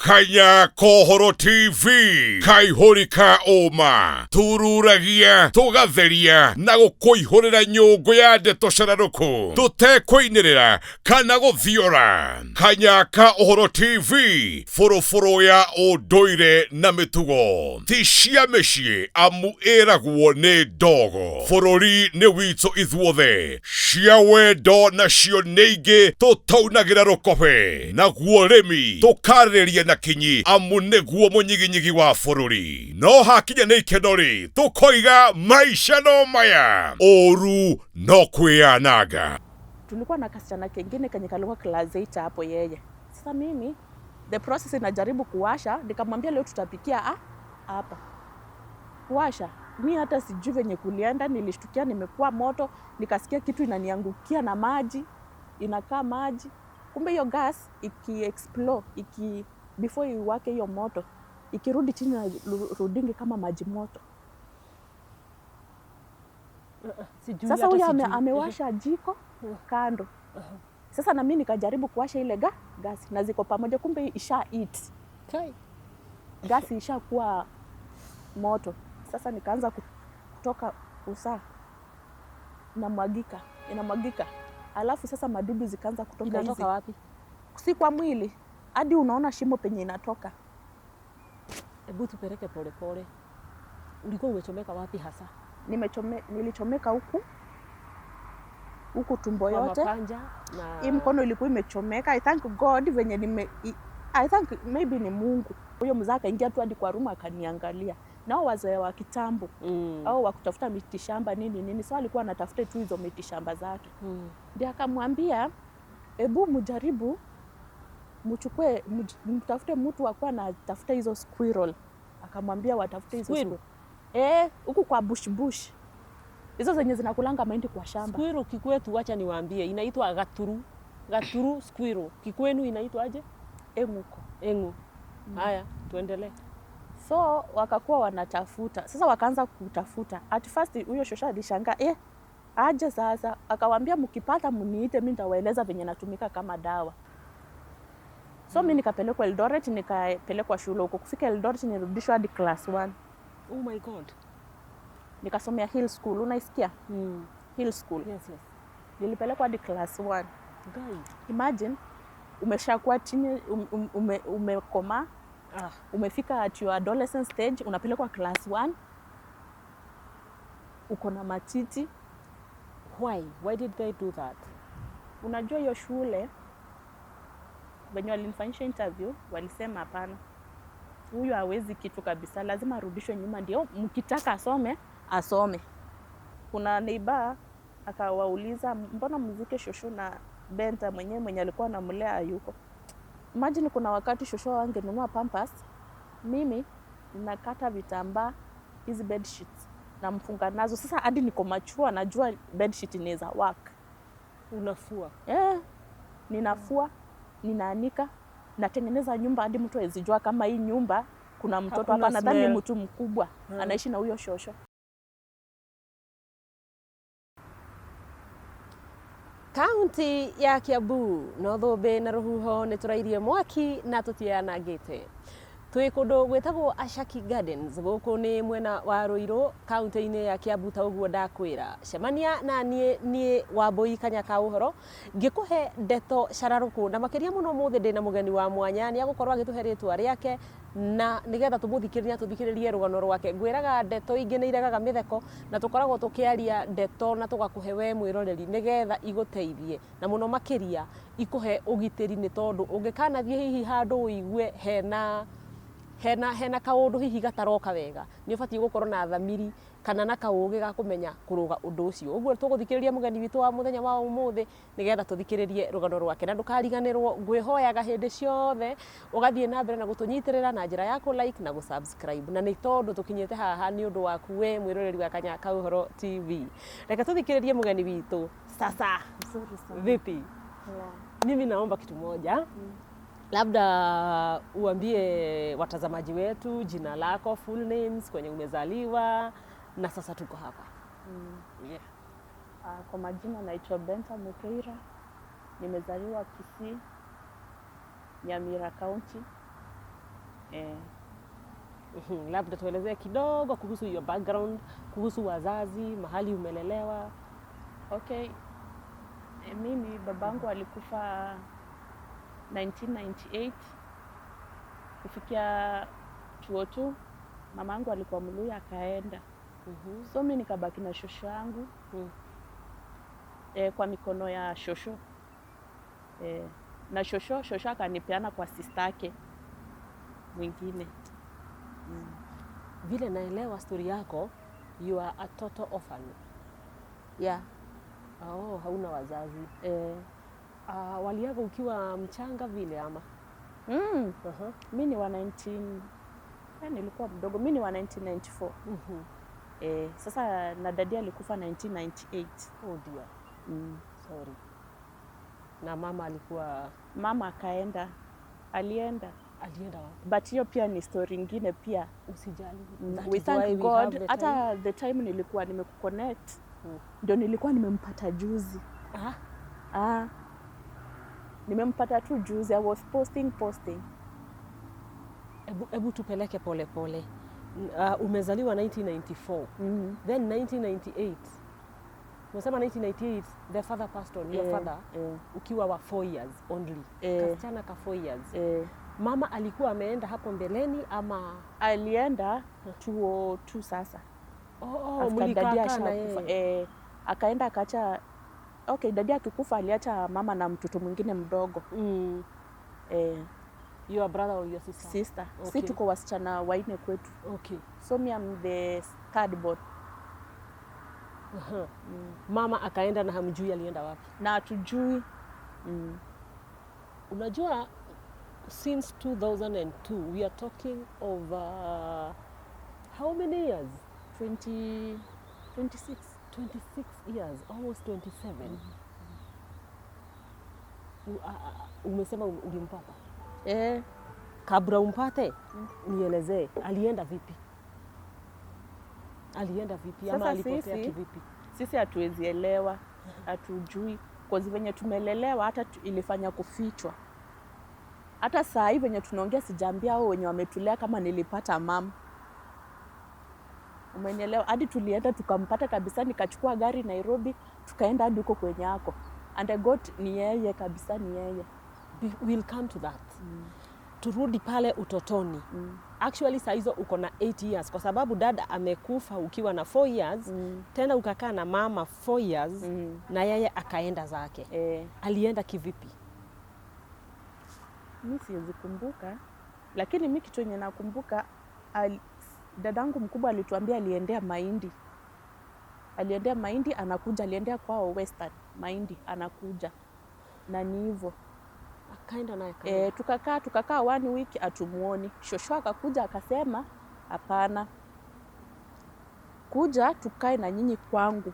Kanya Kohoro TV kaihũri ka ũma tururagia tũgatheria na gũkũihũrĩra nyũngũ ya ndeto cararũkũ tũtekũinĩrĩra kana gũthiora. Kanya ka Ũhoro TV bũrũbũrũ ya ũndũire na mĩtugo ti cia mĩciĩ amu ĩragwo nĩ ndogo. Bũrũri nĩ witũ ithuothe, cia wendo nacio nĩ ingĩ tũtaunagĩra rũkobe, naguo ũrĩmi tũkarĩrĩria na kinyi amu nĩguo mũnyiginyigi wa bũrũri. No hakinya nĩ ikeno-rĩ, tũkoiga maica no maya, ũru no kwĩyananga. Tulikuwa na kasichana kengine kenye kalikuwa class 8 hapo yeye. Sasa mimi the process inajaribu kuwasha, nikamwambia leo tutapikia hapa. Kuwasha, mi hata sijui venye kulienda, nilishtukia nimekuwa moto, nikasikia kitu inaniangukia na maji, inakaa maji. Kumbe hiyo gas iki explode, iki before iwake hiyo moto, ikirudi chini na rudingi kama maji moto. Sijui Sasa hata huyo sijui. amewasha jiko kando. Sasa na mimi nikajaribu kuwasha ile gas na ziko pamoja, kumbe isha eat. Kai. Gasi ishakuwa moto. Sasa nikaanza kutoka usaa. Inamwagika, inamwagika. Alafu sasa madudu zikaanza kutoka Inatoka hizi. wapi? Si kwa mwili. Hadi unaona shimo penye inatoka. Hebu tupeleke pole pole. Ulikuwa umechomeka wapi hasa? Nilichomeka huku. Huku tumbo Kwa yote. mapanja na Hii mkono ilikuwa imechomeka. I thank God venye nime, I thank maybe ni Mungu. Huyo mzee akaingia tu hadi kwa room akaniangalia. Nao wazee wa kitambo au wa kutafuta miti shamba nini nini, so alikuwa anatafuta tu hizo miti shamba zake. Ndiye akamwambia hebu mjaribu mchukue, mtafute mtu akuwa anatafuta hizo squirrel. Akamwambia watafute hizo Squirrel? squirrel. Huku kwa bush bush. Hizo zenye zinakulanga mahindi kwa shamba. Squirrel kikwetu, wacha niwaambie, inaitwa gaturu. Gaturu squirrel. Kikwenu inaitwa aje? Enguko. Engu. Haya, tuendelee. So wakakuwa wanatafuta. Sasa wakaanza kutafuta. At first huyo shosha alishangaa, aje sasa? Akawaambia mkipata mniite, mimi nitawaeleza venye natumika kama dawa. So mimi nikapelekwa Eldoret, nikapelekwa shule huko. Kufika Eldoret nilirudishwa hadi class 1. Oh my God. Nikasomea Hill School, unaisikia? Hill School. Yes, yes. Nilipelekwa hadi class 1. Guy. Imagine umeshakuwa chini, umekomaa, umefika at your adolescent stage, unapelekwa class 1. Uko na matiti. Why? Why did they do that? Unajua hiyo shule wenye walinifanyisha interview walisema hapana, huyu hawezi kitu kabisa, lazima arudishwe nyuma ndio mkitaka asome asome. Kuna neighbor akawauliza mbona mzike shosho na Benta mwenyewe mwenye alikuwa anamlea hayuko. Imagine kuna wakati shosho wangenunua pampers, mimi ninakata vitambaa hizi bed sheets namfunga nazo. Sasa hadi niko mature najua bed sheet inaweza work. Unafua? Ninafua, ninaanika, natengeneza nyumba hadi mtu hawezi jua kama hii nyumba kuna mtoto Hakuna hapa, nadhani ni smell. mtu mkubwa anaishi na huyo shosho. Kaunti ya Kiambu no thũmbĩ na rũhuho nĩ tũrairie mwaki na tũtianangĩte. Twĩ kũndũ gwĩtagwo Ashaki Gardens, gũkũ nĩ mwena wa Ruiru, kaunti-inĩ ya Kiambu ta ũguo ndakwĩra. Cemania na niĩ, niĩ Wambui Kanya ka Ũhoro, ngĩkũhe ndeto cararũkũ na makĩria mũno ũmũthĩ ndĩna mũgeni wa mwanya, nĩ agũkorwo agĩtũhe rĩtwa rĩake na nĩgetha tũmũthikĩrĩrie na tũthikĩrĩrie rũgano rwake. Ngwĩraga ndeto ingĩ nĩ iregaga mĩtheko na tũkoragwo tũkĩaria ndeto na tũgakũhe we mwĩroreri nĩgetha igũteithie na mũno makĩria ikũhe ũgitĩri, nĩ tondũ ũngĩkanathiĩ hihi handũ ũigue hena kaũndũ hihi gataroka wega, nĩ ũbatiĩ gũkorwo na thamiri kana na kaũgĩ ga kũmenya kũrũga ũndũ ũcio. Ũguo tũgũthikĩrĩria mũgeni witũ wa mũthenya wa ũmũthĩ nĩgetha tũthikĩrĩrie rũgano rwake, na ndũkariganĩrwo ngwĩhoyaga hĩndĩ ciothe ũgathiĩ na mbere na gũtũnyitĩrĩra na njĩra ya kũ like na gũ subscribe, na nĩ tondũ tũkinyĩte haha nĩ ũndũ waku we mwĩroreri wa Kanya ka Ũhoro TV. Reke tũthikĩrĩrie mũgeni witũ. Sasa Nzuri sana. vipi? Yeah. Mimi naomba kitu moja. Labda uambie watazamaji wetu jina lako, full names, kwenye umezaliwa na sasa tuko hapa. Kwa majina naitwa Benta Mukeira. Nimezaliwa Kisii, Nyamira County. Eh. Labda tuelezee kidogo kuhusu your background, kuhusu wazazi, mahali umelelewa. Okay. Mimi babangu alikufa 1998, kufikia chuo tu mamangu alikuwa Mluya akaenda. So mi nikabaki na shosho yangu kwa mikono ya shosho na shosho akanipeana kwa sistake mwingine. Vile naelewa story yako, you are a total orphan. Yeah. Oh, hauna wazazi. Eh. Waliaga ukiwa mchanga vile ama? Mi ni wa 19 nilikuwa mdogo, mi ni wa 1994. Sasa na daddy alikufa 1998. Oh dear. Sorry. Na mama alikuwa Mama akaenda, alienda. Alienda wapi? But hiyo pia ni story ingine pia. Usijali. That We is why thank we have God the time. hata the time nilikuwa nimekuconnect ndio nilikuwa nimempata juzi. Ah. Nimempata tu juzi. I was posting. Ebu tupeleke pole pole. Umezaliwa 1994. Then 1998. Umesema 1998 the father passed on, your father, ukiwa wa 4 years only. Kasichana ka 4 years. Mama alikuwa ameenda hapo mbeleni ama? Alienda 202 sasa. Oh, After mlikaa daddy na ashakufa. yeye. Akaenda akaacha. Okay, daddy akikufa aliacha mama na mtoto mwingine mdogo. Your brother or your sister? Sister. Okay. Si tuko wasichana wanne kwetu. So me I'm the third born. Mama akaenda na hamjui alienda wapi? Na hatujui. Unajua since 2002 we are talking of how many years? 20, 26. 26 years, almost 27. Umesema ulimpata? Eh. Kabla umpate, nielezee alienda vipi? Alienda vipi ama Sasa alipotea kivipi? Sisi hatuwezi elewa, hatujui cause venye tumelelewa hata ilifanya kufichwa. Hata saa hii venye tunaongea sijaambia hao wenye wametulea kama nilipata mama. Umenielewa? Hadi tulienda tukampata kabisa, nikachukua gari Nairobi, tukaenda hadi huko kwenye ako. And I got ni yeye kabisa, ni yeye. We'll come to that. Turudi pale utotoni. Actually saa hizo uko na 8 years kwa sababu dada amekufa ukiwa na 4 years, tena ukakaa na mama 4 years na yeye akaenda zake. Alienda kivipi? Mi siwezi kumbuka, lakini mi kitu yenye nakumbuka dadangu mkubwa alituambia aliendea mahindi, aliendea mahindi anakuja, aliendea kwao Western mahindi anakuja, na ni hivyo. Akaenda naye akaenda. Tukakaa one week atumuoni. Shosho akakuja akasema hapana, kuja tukae na nyinyi kwangu.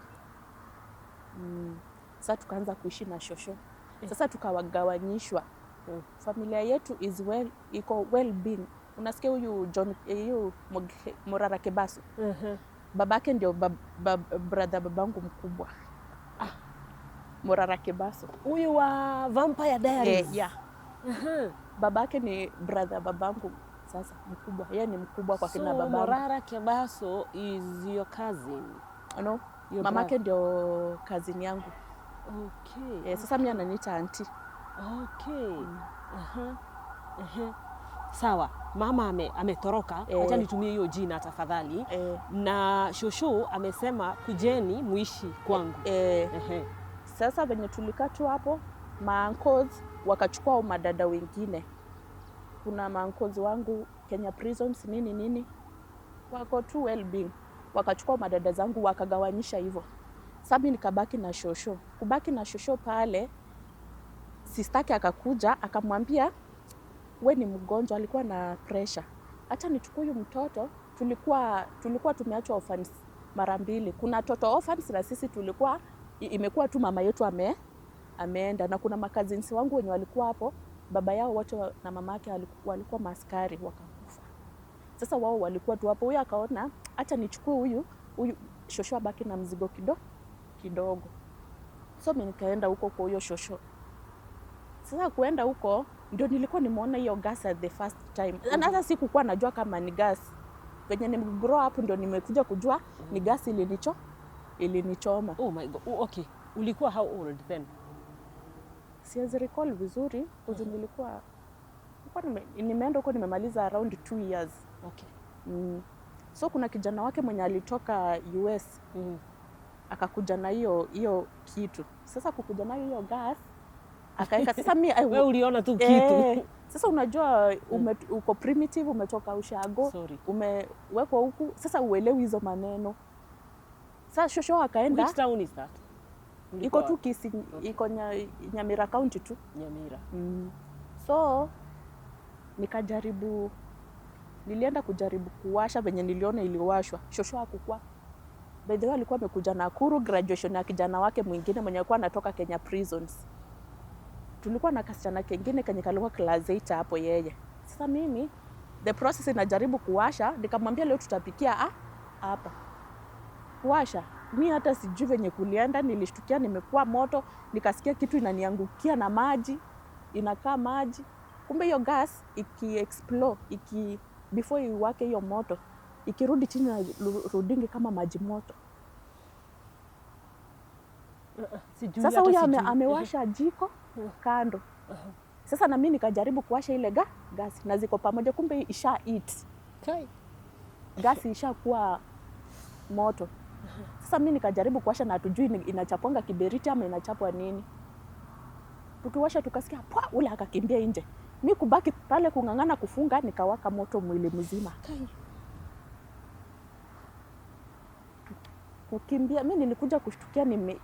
Sasa tukaanza kuishi na shosho. Sasa tukawagawanyishwa. Familia yetu is well, iko well being. Unasikia huyu John, huyu Morara Kebaso, babake ndio brother babangu mkubwa. Morara Kebaso. Huyu wa Vampire Diaries. Yeah. Babake ni brother babangu sasa mkubwa. Yeye ni mkubwa kwa kina So, babangu. Morara Kebaso is your cousin. No, Your mamake ndio cousin yangu. Sasa mimi ananiita auntie. Okay. Aha. Aha. Sawa, mama ametoroka. Acha nitumie hiyo jina tafadhali. Na shosho amesema kujeni muishi kwangu. Sasa venye tulikaa tu hapo, maancles wakachukua hao madada wengine. Kuna maancles wangu Kenya Prisons nini nini, wako tu well being, wakachukua madada zangu wakagawanyisha hivyo. Sasa mimi nikabaki na shosho. Kubaki na shosho pale, sistake akakuja akamwambia we ni mgonjwa, alikuwa na pressure, acha nichukue huyu mtoto. Tulikuwa tumeachwa orphans mara mbili. Kuna toto orphans na sisi tulikuwa imekuwa tu mama yetu ameenda, na kuna macousins wangu wenye walikuwa hapo, baba yao wote na mama yake walikuwa maaskari wakakufa. Sasa wao walikuwa tu hapo, huyu akaona acha nichukue huyu huyu, shosho abaki na mzigo kidogo. So mimi nikaenda huko kwa huyo shosho. Sasa kuenda huko Ndio nilikuwa nimeona hiyo gas at the first time, na hata sikukuwa najua kama ni gas. Venye nime grow up ndio nimekuja kujua ni gas ilinichoma. Oh my God. Oh, okay. Ulikuwa how old then? Siwezi recall vizuri because nilikuwa nimeenda huko nimemaliza around 2 years. So kuna kijana wake mwenye alitoka US akakuja na hiyo hiyo kitu. Sasa kukuja nayo hiyo gas akaeka, sasa mi Wewe uliona tu kitu. Eh, sasa unajua uko primitive, umetoka ushago, Sorry. Umewekwa huku, sasa uelewi hizo maneno. Sasa shosho akaenda. Which town is that? Iko Ulikuwa tu Kisii, iko Nyamira County tu. Nyamira. So nikajaribu, nilienda kujaribu kuwasha venye niliona iliwashwa. Shosho hakukua. By the way, alikuwa amekuja Nakuru graduation ya kijana wake mwingine mwenye alikuwa anatoka Kenya Prisons. Tulikuwa na kasichana kengine kenye kalikuwa class 8 hapo yeye. Sasa mimi the process inajaribu kuwasha, nikamwambia leo tutapikia hapa. Kuwasha, mi hata sijui venye kulienda, nilishtukia nimekuwa moto, nikasikia kitu inaniangukia na maji, inakaa maji. Kumbe hiyo gas iki explode, iki before iwake hiyo moto, ikirudi chini rudingi kama maji moto. Sijui Sasa hata huyo sijui. amewasha jiko kando. Sasa na mimi nikajaribu kuwasha ile gas na ziko pamoja, kumbe isha eat. Kai. Gasi ishakuwa moto. Sasa mi nikajaribu kuwasha na hatujui inachapwanga kiberiti ama inachapwa nini. Tukiwasha tukasikia pwa, ule akakimbia nje. Mi kubaki pale kung'ang'ana kufunga, nikawaka moto mwili mzima. Kai. Kukimbia, mi nilikuja kushtukia nime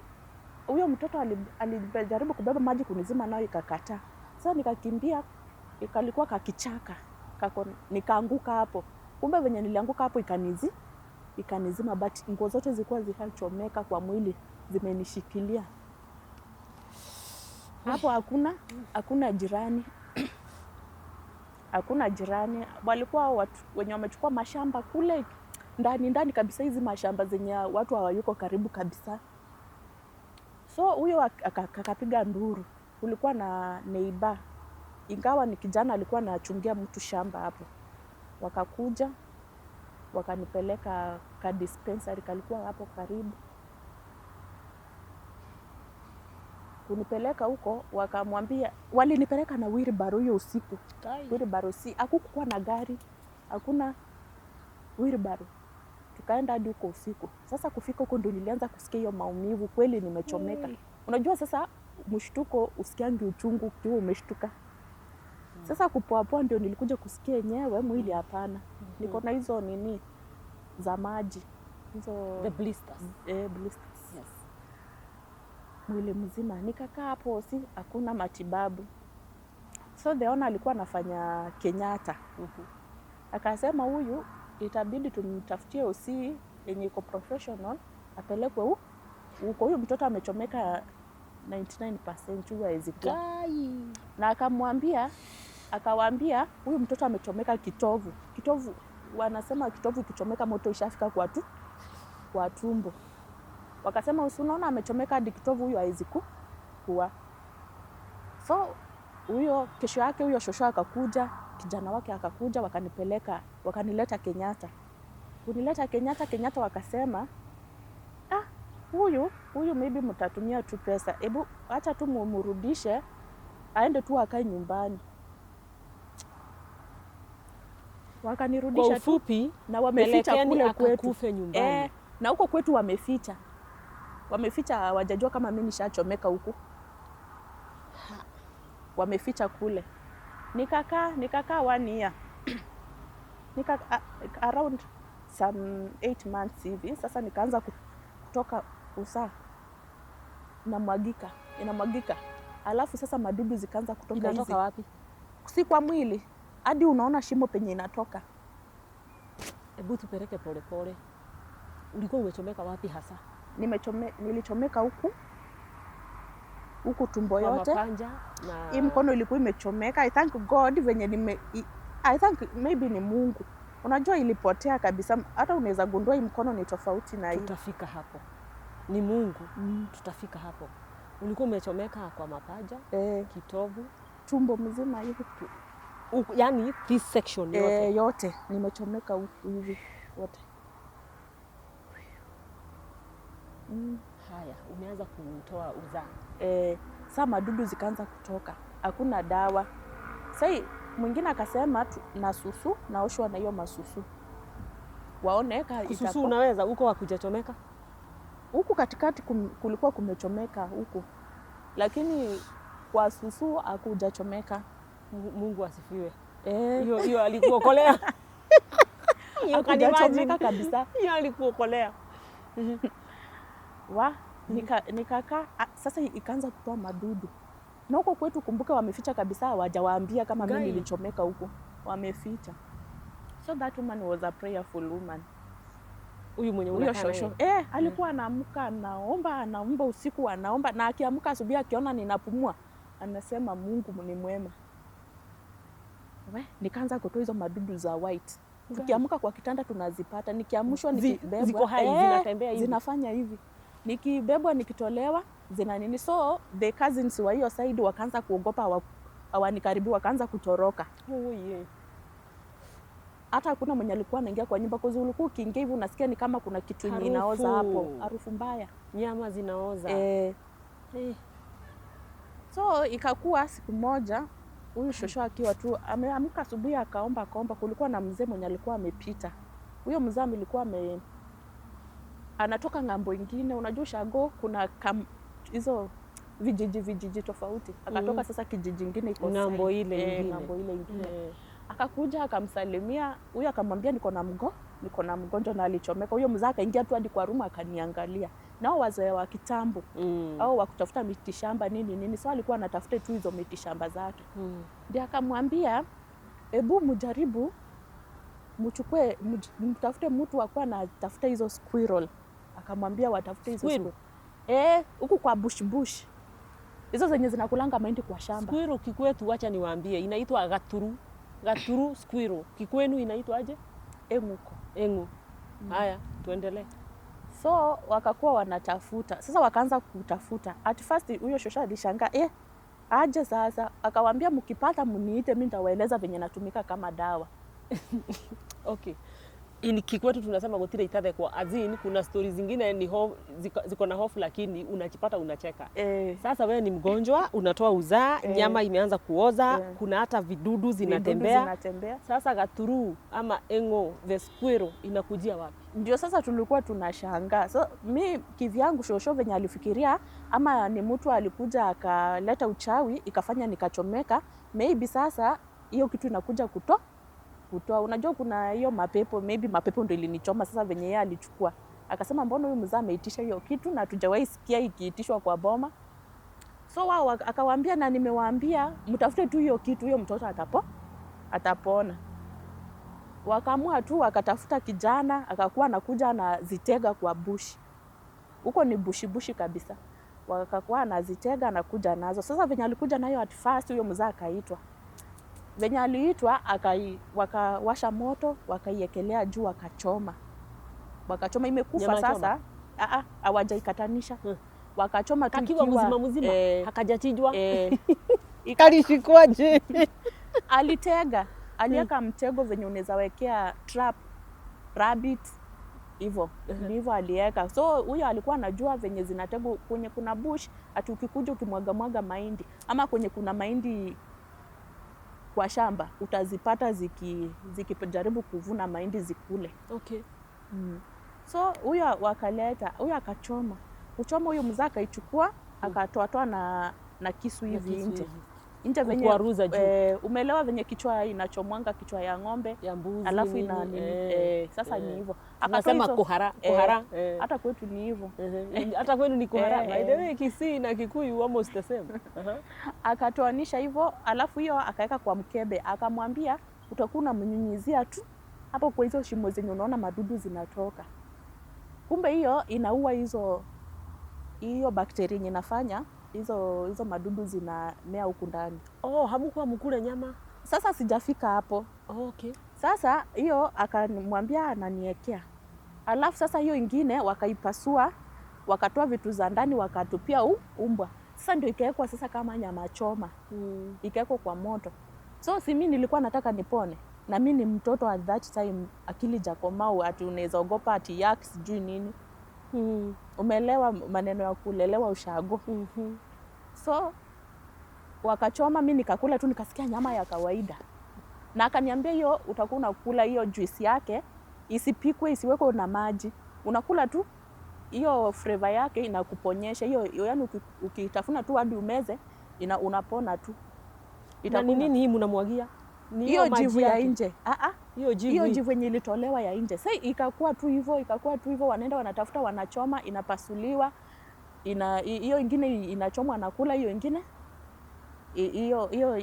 huyo mtoto alijaribu kubeba maji kunizima nayo ikakataa. Sasa nikakimbia, ikalikuwa kakichaka kako, nikaanguka hapo. Kumbe venye nilianguka hapo ikanizima, but nguo zote zilikuwa zishachomeka kwa mwili, zimenishikilia hapo. Hakuna jirani, hakuna jirani. Walikuwa watu wenye wamechukua mashamba kule ndani ndani kabisa, hizi mashamba zenye watu hawayuko karibu kabisa. So huyo akapiga nduru. Kulikuwa na neighbor, ingawa ni kijana, alikuwa anachungia mtu shamba hapo. Wakakuja wakanipeleka ka dispensary kalikuwa hapo karibu. Kunipeleka huko, wakamwambia, walinipeleka na wheelbarrow hiyo usiku. Kai. Wheelbarrow, si hakukuwa na gari, hakuna wheelbarrow. Tukaenda hadi huko usiku. Sasa kufika huko ndo nilianza kusikia hiyo maumivu, kweli nimechomeka. Unajua sasa mshtuko usikiangi uchungu ukiwa umeshtuka. Sasa kupoapoa ndio nilikuja kusikia yenyewe mwili, hapana, niko na hizo nini za maji hizo. The blisters. Eh, blisters. Yes. Mwili mzima. Nikakaa hapo, si hakuna matibabu. So the owner alikuwa anafanya Kenyatta, akasema huyu itabidi tumtafutie OC yenye iko professional apelekwe huko. Huyu mtoto amechomeka 99%, huyu hawezi kuwa. Kai. Na akamwambia, akawaambia huyu mtoto amechomeka kitovu. Kitovu, wanasema kitovu ikichomeka moto ishafika kwa tumbo. Wakasema usi unaona amechomeka hadi kitovu, huyu hawezi kuwa. So huyo kesho yake huyo shosho akakuja, kijana wake akakuja, wakanipeleka, wakanileta Kenyatta. Kunileta Kenyatta, Kenyatta wakasema, ah, huyu maybe mtatumia tu pesa, hebu acha tu mumrudishe aende tu akae nyumbani. Kwa Wakanirudisha tu ufupi, na wameficha pelekeni kule kwetu. akakufe nyumbani. Eh, na huko kwetu wameficha, wameficha, hawajajua kama mimi nishachomeka huku, wameficha kule. Nikakaa one year, around some 8 months hivi. Sasa nikaanza kutoka usaa, inamwagika, inamwagika, alafu sasa madudu zikaanza kutoka hizi. Inatoka wapi? Si kwa mwili, hadi unaona shimo penye inatoka. Hebu tupeleke polepole. Ulikuwa umechomeka wapi hasa? Nilichomeka huku huku tumbo Kwa yote. mapanja na Hii mkono ilikuwa imechomeka. I thank God venye I thank maybe ni Mungu. Unajua ilipotea kabisa, hata unaweza gundua hii mkono ni tofauti na hii. Tutafika hapo. Ni Mungu. Tutafika hapo. Ulikuwa umechomeka kwa mapaja, Eh, kitovu. Tumbo mzima hivi. Yani this section yote? Eh, yote nimechomeka huku hivi wote. Haya, umeanza kutoa uzaa. Eh, saa madudu zikaanza kutoka, hakuna dawa. Sai mwingine akasema na susu naoshwa na hiyo masusu waone ka Kususu unaweza huko hakujachomeka? Huku katikati kulikuwa kumechomeka huku, lakini kwa susu hakujachomeka. Mungu asifiwe. Eh, Hiyo hiyo alikuokolea. Hiyo can imagine. hakujachomeka kabisa. Hiyo alikuokolea. Wa nikakaa sasa ikaanza kutoa madudu na huko kwetu, kumbuka, wameficha kabisa, hawajawaambia kama mimi Gai. nilichomeka huku, wameficha. So that woman was a prayerful woman. Huyu mwenye Huyo unakaa naye. shosho eh, alikuwa anaamka anaomba, anaomba usiku anaomba, na akiamka asubuhi akiona ninapumua anasema Mungu ni mwema. We, nikaanza kutoa hizo madudu za white. Tukiamka kwa kitanda tunazipata, nikiamshwa nikibebwa Ziko hai, zinatembea hivi. Zinafanya hivi, nikibebwa nikitolewa zina nini. So the cousins wa hiyo side wakaanza kuogopa, hawanikaribi, wakaanza kutoroka. Oh, yeah. Hata hakuna mwenye alikuwa anaingia kwa nyumba, kwa ulikuwa ukiingia hivi unasikia ni kama kuna kitu yenye inaoza hapo, Harufu. harufu mbaya Nyama zinaoza. eh. Eh. So ikakuwa siku moja huyu shosho akiwa tu ameamka asubuhi akaomba akaomba, kulikuwa na mzee mwenye alikuwa amepita. Huyo mzee alikuwa anatoka ng'ambo ingine, unajua ushago kuna hizo vijiji vijiji tofauti, akatoka sasa kijiji ingine iko Ng'ambo side. ile Eh, ingine. ng'ambo ile ingine Eh. Akakuja akamsalimia huyo, akamwambia niko na mgonjwa na alichomeka. Huyo mzee akaingia tu hadi kwa room akaniangalia. Nao wazee wa kitambo au wa kutafuta mitishamba nini nini, so alikuwa anatafuta tu hizo mitishamba zake. Ndio akamwambia, ebu mjaribu mchukue mtafute mtu akuwa anatafuta hizo squirrel. Akamwambia watafute hizo Squirrel? squirrel. Eh, huku kwa bush bush hizo zenye zinakulanga mahindi kwa shamba. Squirrel kikwetu, wacha niwaambie, inaitwa gaturu. Gaturu squirrel. Kikwenu inaitwa aje? Enguko. Engu. Haya, tuendelee. So wakakuwa wanatafuta sasa, wakaanza kutafuta. At first huyo shosha alishangaa, eh, aje sasa? Akawaambia mkipata mniite, mimi nitawaeleza venye natumika kama dawa. Okay. In kikwetu tunasema gutire itathekwa, as in kuna stori zingine ni ziko na hofu lakini unajipata unacheka. Sasa wewe ni mgonjwa, unatoa uzaa, nyama imeanza kuoza, kuna hata vidudu Vidudu zinatembea. zinatembea. Sasa gaturu ama engo the squirrel inakujia wapi? Ndio sasa tulikuwa tunashangaa. So mi kivyangu, shosho venye alifikiria ama ni mtu alikuja akaleta uchawi ikafanya nikachomeka, maybe sasa hiyo kitu inakuja kutoa. Unajua kuna hiyo mapepo, maybe mapepo ndio ilinichoma. Sasa venye yeye alichukua akasema, mbona huyu mzee ameitisha hiyo kitu na hatujawahi sikia ikiitishwa kwa boma. So wao akawaambia, na nimewaambia mtafute tu hiyo kitu, huyo mtoto atapona. Wakaamua tu wakatafuta kijana, akakuwa anakuja anazitega kwa bushi huko, ni bushi bushi kabisa, wakakuwa anazitega anakuja nazo. Sasa venye alikuja nayo at first, huyo mzee akaitwa. Venye aliitwa wakawasha moto wakaiekelea juu wakachoma, wakachoma imekufa. Nyama choma? Sasa hawajaikatanisha, wakachoma tu Kakiwa mzima mzima, hakajachinjwa. Eh, Kalishikwaje? alitega, aliweka mtego venye unaweza wekea trap rabbit hivyo ndivyo aliweka. So huyo alikuwa anajua venye zinategwa kwenye kuna bush, ati ukikuja ukimwaga mwaga mahindi ama kwenye kuna mahindi kwa shamba utazipata zikijaribu kuvuna mahindi zikule. So huyo wakaleta, huyo akachoma kuchoma, huyo mzee akaichukua akatoatoa na kisu hivi kisu nje hivi. Nje venye Kukwaruza juu. eh, umeelewa venye kichwa inachomwanga kichwa ya ng'ombe Ya mbuzi alafu nini, ina nini, sasa ni hivyo. Akatoa Tunasema kuhara, kuhara. Hata kwetu ni hivyo. Hata kwenu ni kuhara. Eh, By the eh. way, Kisii na Kikuyu almost the same. Aha. Akatoanisha hivyo, alafu hiyo akaweka kwa mkebe, akamwambia utakuwa unamnyunyizia tu hapo kwa hizo shimo zenye unaona madudu zinatoka. Kumbe hiyo inaua hiyo bakteria yenye inafanya hizo hizo madudu zinamea huku ndani. Oh, hamkuwa mkule nyama? Sasa sijafika hapo. Oh, okay. Sasa hiyo akamwambia ananiekea, alafu sasa hiyo ingine wakaipasua, wakatoa vitu za ndani wakatupia umbwa. Sasa ndio ikawekwa sasa kama nyama choma, ikawekwa kwa moto. So si mi nilikuwa nataka nipone, na mi ni mtoto at that time, akili jakomau ati unaweza ogopa ati yak sijui nini. Umeelewa maneno ya kulelewa ushago. So wakachoma, mi nikakula tu, nikasikia nyama ya kawaida, na akaniambia hiyo utakuwa unakula hiyo juice yake, isipikwe, isiwekwe na maji, unakula tu hiyo flavor yake inakuponyesha hiyo, yani ukitafuna tu hadi umeze unapona tu. Na Itakuwa ni nini hii mnamwagia? Ni hiyo maji jivu ya yake? nje. Ah ah, Hiyo jivu. hiyo Hii. jivu yenye ilitolewa ya nje. Sasa ikakuwa tu hivyo, ikakuwa tu hivyo, wanaenda wanatafuta, wanachoma, inapasuliwa, hiyo ingine inachomwa nakula, hiyo ingine hiyo hiyo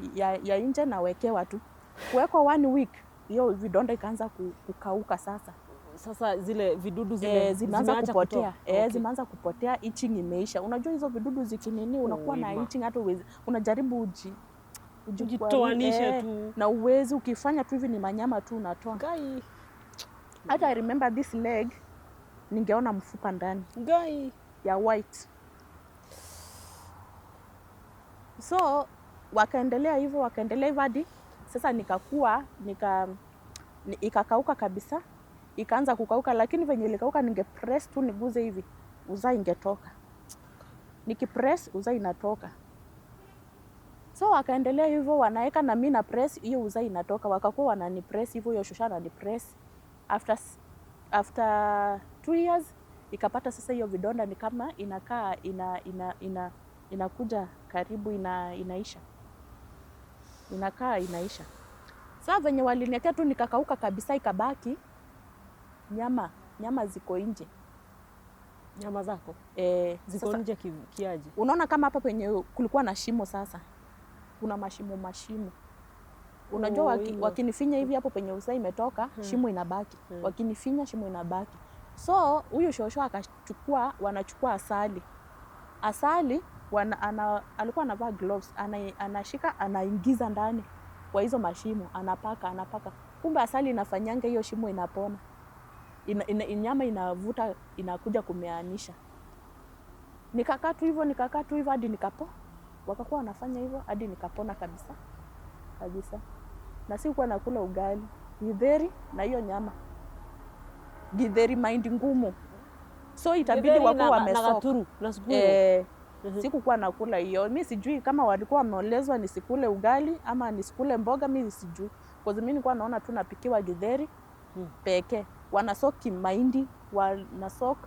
ya nje nawekewa tu. Kuwekwa one week, hiyo vidonda ikaanza kukauka sasa. Sasa zile vidudu zile Zimeanza zimeacha kupotea. kutoka. Okay. Zimeanza kupotea, itching imeisha. Unajua hizo vidudu zikinini unakuwa na Uima. itching hata uwezi, unajaribu Ujitoanishe tu. Na uwezi, ukifanya tu hivi ni manyama tu unatoa. Ngai. Hata I remember this leg ningeona mfupa ndani Ngai. ya white. So wakaendelea hivyo, wakaendelea hivyo hadi sasa nikakua ikakauka kabisa, ikaanza kukauka, lakini venye ilikauka ninge press tu niguze hivi uzaa ingetoka, nikipress uzaa inatoka. So wakaendelea hivyo, wanaeka na mi na press hiyo uzaa inatoka, wakakuwa wananipress hivyo, hiyo shosha ananipress. After 2 years ikapata sasa hiyo vidonda ni kama inakaa inakuja karibu inaisha, inakaa inaisha. Saa venye waliniekea tu nikakauka kabisa, ikabaki nyama, nyama ziko nje. Nyama zako ziko Sasa, nje kiaje? Unaona kama hapa penye kulikuwa na shimo, sasa kuna mashimo mashimo, unajua Oh, hiyo. wakinifinya hivi hapo penye usaa imetoka, shimo inabaki, wakinifinya shimo inabaki. So huyu shosho akachukua, wanachukua asali, asali alikuwa anavaa gloves, anashika anaingiza ndani kwa hizo mashimo, anapaka anapaka, kumbe asali inafanyanga hiyo shimo inapona, nyama inavuta inakuja kumeanisha. Nikakaa tu hivyo, nikakaa tu hivyo hadi nikapo, wakakuwa wanafanya hivyo hadi nikapona kabisa kabisa, na sikuwa nakula ugali, githeri na hiyo nyama, githeri mahindi ngumu, so itabidi Githeri wakuwa na wamesoka. gaturu na sukuru. Sikukuwa nakula hiyo. Mi sijui kama walikuwa wameolezwa nisikule ugali ama nisikule mboga, mi sijui. Cause mi nilikuwa naona tu napikiwa githeri pekee. Wanasoki mahindi, wanasok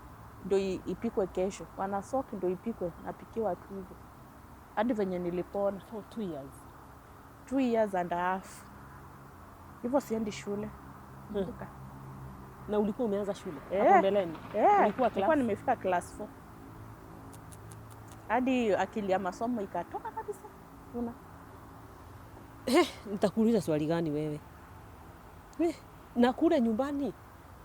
ndio ipikwe kesho, wanasok ndio ipikwe, napikiwa tu hivyo hadi venye nilipona. For 2 years. 2 years and a half hivyo, siendi shule. Kumbuka. Na ulikuwa umeanza shule Eh. hapo mbeleni? Eh, Ulikuwa nilikuwa class? nimefika class 4 hadi akili ya masomo ikatoka kabisa. Una Nitakuuliza swali gani wewe? Na kule nyumbani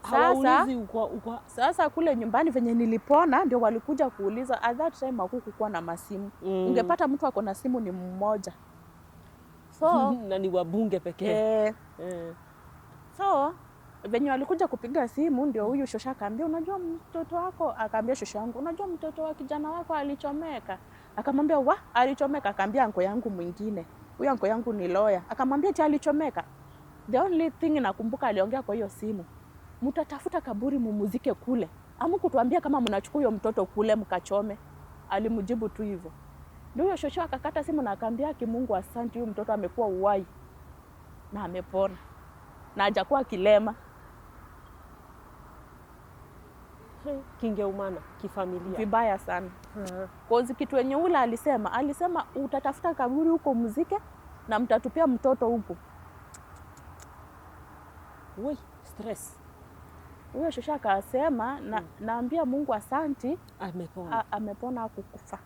Sasa- hawaulizi uko Sasa kule nyumbani venye nilipona ndio walikuja kuuliza. At that time hakukukuwa na masimu. Ungepata mtu ako na simu ni mmoja. So na ni wabunge pekee. So venye walikuja kupiga simu ndio huyu shosha akaambia, unajua mtoto wako, akaambia shosha yangu, unajua mtoto wa kijana wako alichomeka. Akamwambia wa alichomeka? Akaambia anko yangu mwingine, huyu anko yangu ni lawyer. Akamwambia ati alichomeka. The only thing nakumbuka aliongea kwa hiyo simu, mtatafuta kaburi mumuzike kule, amu kutuambia kama mnachukua huyo mtoto kule mkachome. Alimjibu tu hivyo. Ndio huyo shosho akakata simu na akaambia, kimungu asante, huyu mtoto amekuwa uhai na amepona na hajakuwa kilema. Kingeumana kifamilia. Vibaya sana. Cause kitu yenye ule alisema utatafuta kaburi huko mzike na mtatupia mtoto huko. Woi, stress. Huyo shosha akasema naambia Mungu asanti, Amepona. Amepona kukufa.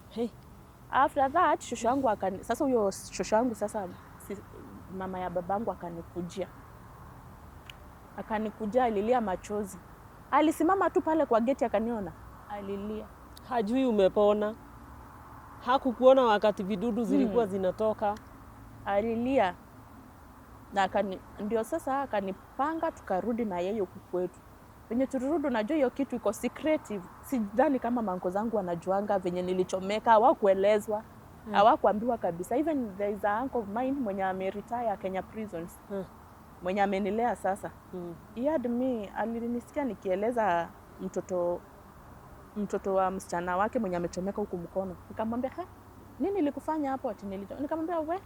Hey. After that shosho yangu sasa huyo shosho yangu sasa mama ya babangu akanikujia. Akanikujia, alilia machozi. Alisimama tu pale kwa geti akaniona, alilia. Hajui umepona. Hakukuona wakati vidudu zilikuwa zinatoka. Alilia na ndio sasa akanipanga tukarudi na yeye huku kwetu. Venye tulirudi, unajua hiyo kitu iko secretive. Sidhani kama mauncle zangu wanajuanga venye nilichomeka, hawakuelezwa, hawakuambiwa kabisa. Even there is a uncle of mine mwenye ameretire Kenya Prisons, mwenye amenilea sasa. He had me, alinisikia nikieleza mtoto wa msichana wake mwenye amechomeka huku mkono. Nikamwambia, "Ha, nini ilikufanya hapo?" Ati nilichomeka. Nikamwambia,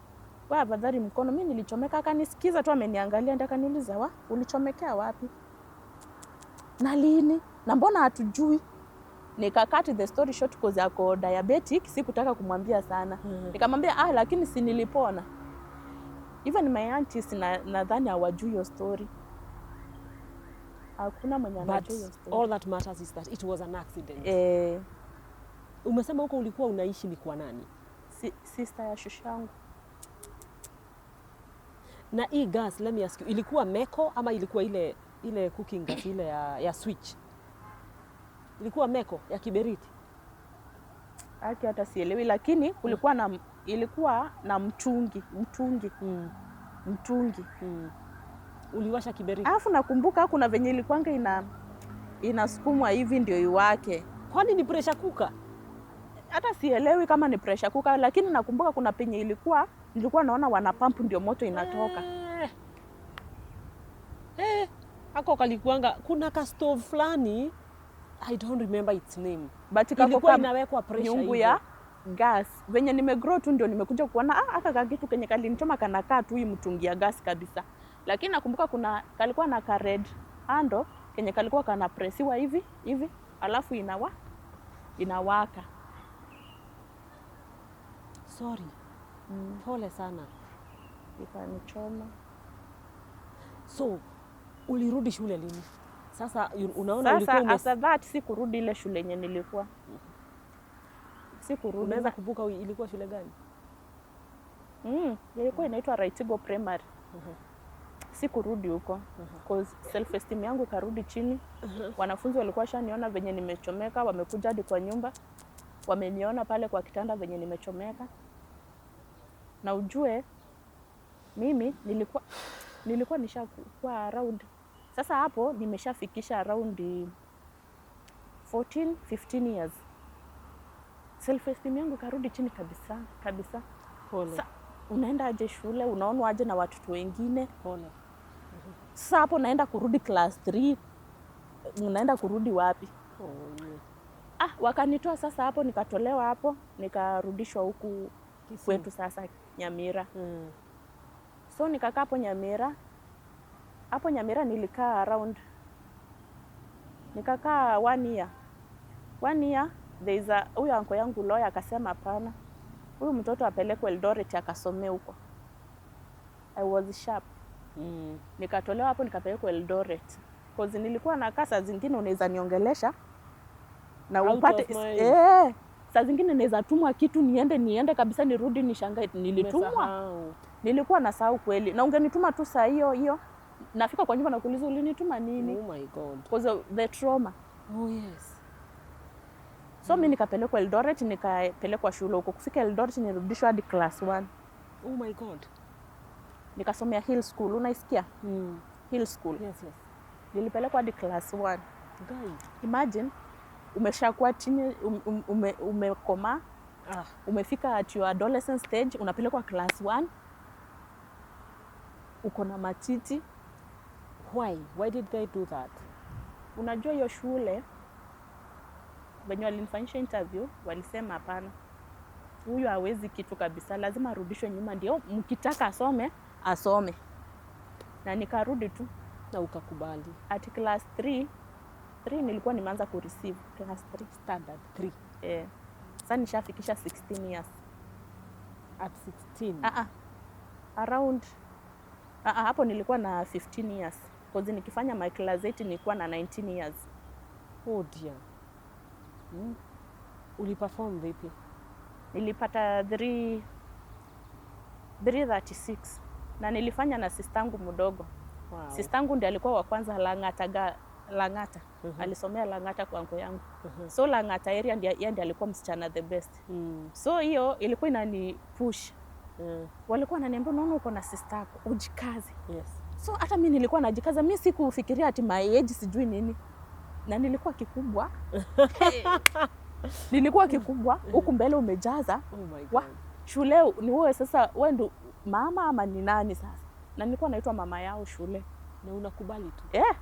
We afadhali mkono, mi nilichomeka." Akanisikiza tu, ameniangalia, ndio akaniuliza, "Wa, ulichomekea wapi na lini na mbona hatujui?" Nikacut the story short cause ako diabetic, sikutaka kumwambia sana. Nikamwambia, "Ah, lakini si nilipona." Even my aunties na nadhani hawajui hiyo story. Hakuna mwenye But anajua hiyo story. All that matters is that it was an accident. Eh, Umesema huko ulikuwa unaishi ni kwa nani? Sister ya shushu yangu. Na hii gas, let me ask you, ilikuwa meko ama ilikuwa ile cooking gas ile ya switch? Ilikuwa meko ya kiberiti? Haki hata sielewi, lakini kulikuwa na ilikuwa na mtungi mtungi. Uliwasha kiberiti? Alafu nakumbuka kuna venye ilikuwanga inasukumwa hivi ndio iwake. Kwani ni pressure cooker? Hata sielewi kama ni pressure cooker, lakini nakumbuka kuna penye nilikuwa naona wana pump ndio moto inatoka. Eh, ako kalikuanga kuna ka stove fulani, I don't remember its name. But kako Ilikuwa inawekwa pressure nyungu hivyo. Ya gas. Venye nimegrow tu ndio nimekuja kuona, ah, aka kakitu kenye kalinichoma kanakaa tu hii mtungi ya gas kabisa. Lakini nakumbuka kuna kalikuwa na ka red handle kenye kalikuwa kanapresiwa hivi hivi, alafu inawaka. Sorry. Pole sana. Ikanichoma. So ulirudi shule lini? Sasa unaona Sasa ulikuwa after that sikurudi ile shule yenye nilikuwa. Sikurudi. Unaweza kumbuka ilikuwa shule gani? Ilikuwa inaitwa Raitigo Primary. Sikurudi huko cause self esteem yangu ikarudi chini. Wanafunzi walikuwa washaniona venye nimechomeka, wamekuja hadi kwa nyumba, wameniona pale kwa kitanda venye nimechomeka. Na ujue mimi nilikuwa nishakuwa around, sasa hapo nimeshafikisha around 14 15 years. Self esteem yangu ikarudi chini kabisa kabisa. Pole. Sa, unaenda aje shule, unaonwa aje na watoto wengine? Pole. Sasa hapo naenda kurudi class 3, unaenda kurudi wapi? Oh, yeah. Ah, wakanitoa sasa hapo, nikatolewa hapo, nikarudishwa huku Kisii. kwetu sasa Nyamira. So nikakaa hapo Nyamira. Hapo Nyamira nilikaa around, nikakaa one year. One year there is a huyo anko yangu lawyer akasema hapana, huyu mtoto apelekwe Eldoret akasomee huko. I was sharp. Nikatolewa hapo nikapelekwa Eldoret. Cause nilikuwa nakaa, saa zingine unaweza niongelesha na Out upate of mind. eh, saa zingine naweza tumwa kitu niende kabisa nirudi nishangae nilitumwa. Umesahau. Nilikuwa nasahau kweli, na ungenituma tu saa hiyo hiyo, nafika kwa nyumba nakuuliza ulinituma nini, Oh my God. because of the trauma. Oh yes. So mi nikapelekwa Eldoret, nikapelekwa shule huko. Kufika Eldoret nirudishwa hadi class 1. Oh my God. Nikasomea Hill School, unaisikia? Hill School. Yes. Nilipelekwa hadi class 1. Guy. Imagine umeshakuwa chini umekomaa, umefika at your adolescent stage, unapelekwa class 1, uko na matiti. Why? Why did they do that? Unajua hiyo shule venye walinifanyisha interview walisema hapana, huyu hawezi kitu kabisa, lazima arudishwe nyuma, ndio mkitaka asome asome. Na nikarudi tu. Na ukakubali. At class 3 3 nilikuwa nimeanza kureceive class 3. Standard 3. Eh, sasa nishafikisha 16 years. At 16. Ah, ah. Around, ah, ah, hapo nilikuwa na 15 years, cause nikifanya my class 8 nilikuwa na 19 years. Oh dear. Uliperform vipi? Nilipata 3 336 na nilifanya na sistangu mdogo. Sistangu ndiye alikuwa wa kwanza Lang'ata Lang'ata. Alisomea Lang'ata kwa anko yangu. So Lang'ata area ndiye, yeye ndiye alikuwa msichana the best. So hiyo ilikuwa inani push. Walikuwa wananiambia, "Unaona uko na sister yako, ujikaze." Yes. So hata mi nilikuwa najikaza, mi sikufikiria ati my age sijui nini. Na nilikuwa kikubwa, nilikuwa kikubwa, huku mbele umejaza. Oh my Wa, God. Shule ni wewe sasa, wewe ndo mama ama ni nani sasa? Na nilikuwa naitwa mama yao shule. Na unakubali tu? Yeah.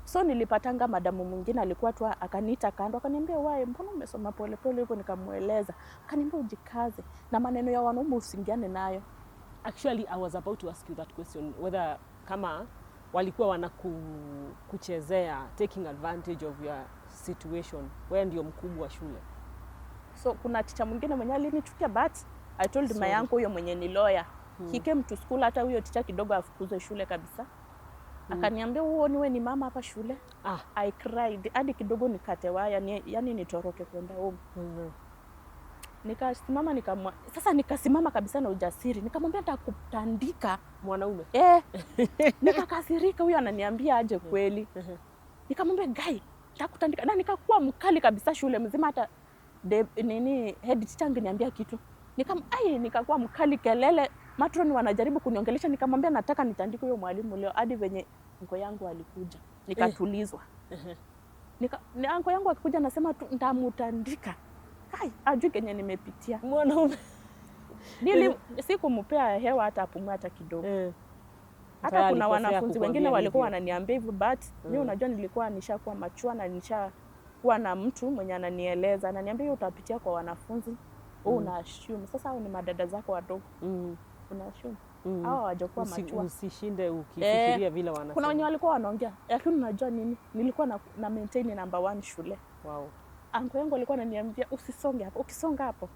So nilipatanga madamu mwingine alikuwa tu, akaniita kando, akaniambia, "Wae, mbona umesoma polepole hivyo?" Nikamweleza, akaniambia, "Ujikaze na maneno ya wanaume usingiane nayo." Actually, I was about to ask you that question, whether kama walikuwa wanakuchezea, taking advantage of your situation. Wewe ndio mkubwa wa shule. So kuna teacher mwingine mwenye alinichukia, but I told my Sorry. uncle, huyo mwenye ni lawyer. He came to school, hata huyo teacher kidogo afukuzwe shule kabisa. Akaniambia, "Huo niwe ni mama hapa shule?" Ah. I cried hadi kidogo nikate waya yani nitoroke kwenda home. Nikasimama, sasa nikasimama kabisa na ujasiri, nikamwambia, "Nitakutandika." Mwanaume. Eh, nikakasirika, huyo ananiambia aje kweli? Nikamwambia, "Gai, nitakutandika," na nikakuwa mkali kabisa shule mzima, hata nini, head teacher angeniambia kitu. Ai, nikakuwa mkali, kelele, matron wanajaribu kuniongelesha, nikamwambia, "Nataka nitandike huyo mwalimu leo," hadi venye uncle yangu alikuja nikatulizwa. Uncle yangu akikuja nasema tu, "Ntamutandika." Kai, ajui kenye nimepitia. Mwanaume. Sikumpea hewa hata apumue hata kidogo. Hata Tayari kuna alikosea wanafunzi wengine kukuambia walikuwa hivyo. wananiambia hivyo, but mi unajua nilikuwa nishakuwa machua na nishakuwa na mtu mwenye ananieleza, ananiambia, "Hiyo utapitia kwa wanafunzi, wewe una assume sasa hao ni madada zako wadogo, una assume hao hawajakuwa machua." Usishinde ukifikiria vile wanasema. Kuna wenye walikuwa wanaongea, lakini unajua nini, nilikuwa na maintain number one shule. Anko yangu alikuwa ananiambia, "Usisonge hapo, ukisonga hapo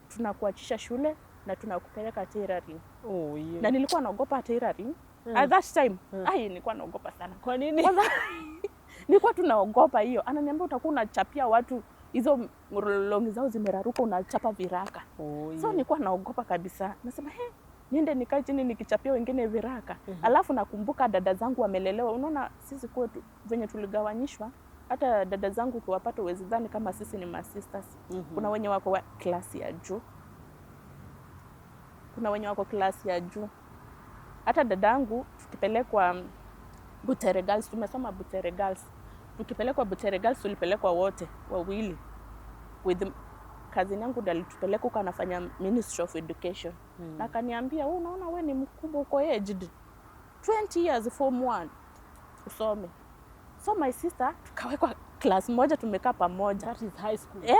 tunakuachisha shule na tunakupeleka tailoring." Oh, yeah. Na nilikuwa naogopa tailoring at that time. Ai, nilikuwa naogopa sana. Kwa nini? Kwanza nilikuwa tunaogopa hiyo. Ananiambia, "Utakuwa unachapia watu hizo longi zao zimeraruka, unachapa viraka." Oh, So yeah. nilikuwa naogopa kabisa, nasema, "He, niende nikae chini nikichapia wengine viraka?" Alafu nakumbuka dada zangu wamelelewa. Unaona sisi kwetu venye tuligawanyishwa, hata dada zangu ukiwapata huwezi dhani kama sisi ni masisters. Kuna wenye wako wa klasi ya juu, kuna wenye wako klasi ya juu. Hata dadangu tukipelekwa Butere Girls, tumesoma Butere Girls. Tukipelekwa Butere Girls tulipelekwa wote wawili with cousin yangu ndo alitupeleka huko, anafanya Ministry of Education. Na akaniambia, "Wewe unaona we ni mkubwa, uko aged 20 years, form 1 usome." So my sister tukawekwa class moja, tumekaa pamoja. That is high school. Eh.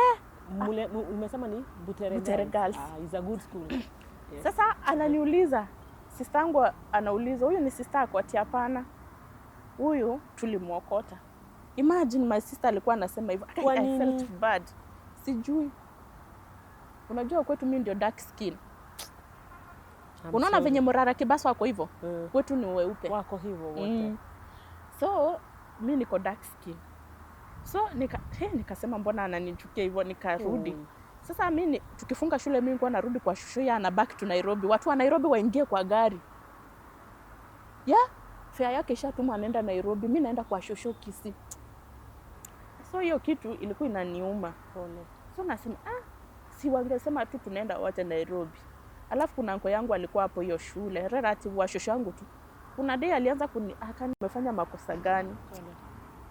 Umesema ni Butere Butere Girls. Girls. Ah, is a good school. Yes. Sasa ananiuliza, sister yangu anauliza, "Huyu ni sister yako?" Ati, "Hapana, huyu tulimwokota." Imagine my sister alikuwa anasema hivyo. Kwa I nini? felt bad. Sijui. Unajua kwetu mimi ndio dark skin. I'm Unaona sorry. venye Morara Kebaso wako hivyo? Kwetu ni weupe. Wako hivyo wote. So mi niko dark skin. So nikasema mbona ananichukia hivyo, nikarudi. Sasa mi tukifunga shule mi nilikuwa narudi kwa shushu, ya ana back to Nairobi. Watu wa Nairobi waingie kwa gari. Ya, fare yake ishatumwa, anaenda Nairobi, mi naenda kwa shushu Kisii. So hiyo kitu ilikuwa inaniuma. Pole. So nasema, "Ah, si wangesema tu tunaenda wote Nairobi." Alafu kuna anko yangu alikuwa hapo hiyo shule, relative wa shosho yangu tu. Kuna day alianza kuni akani umefanya makosa gani? Pole.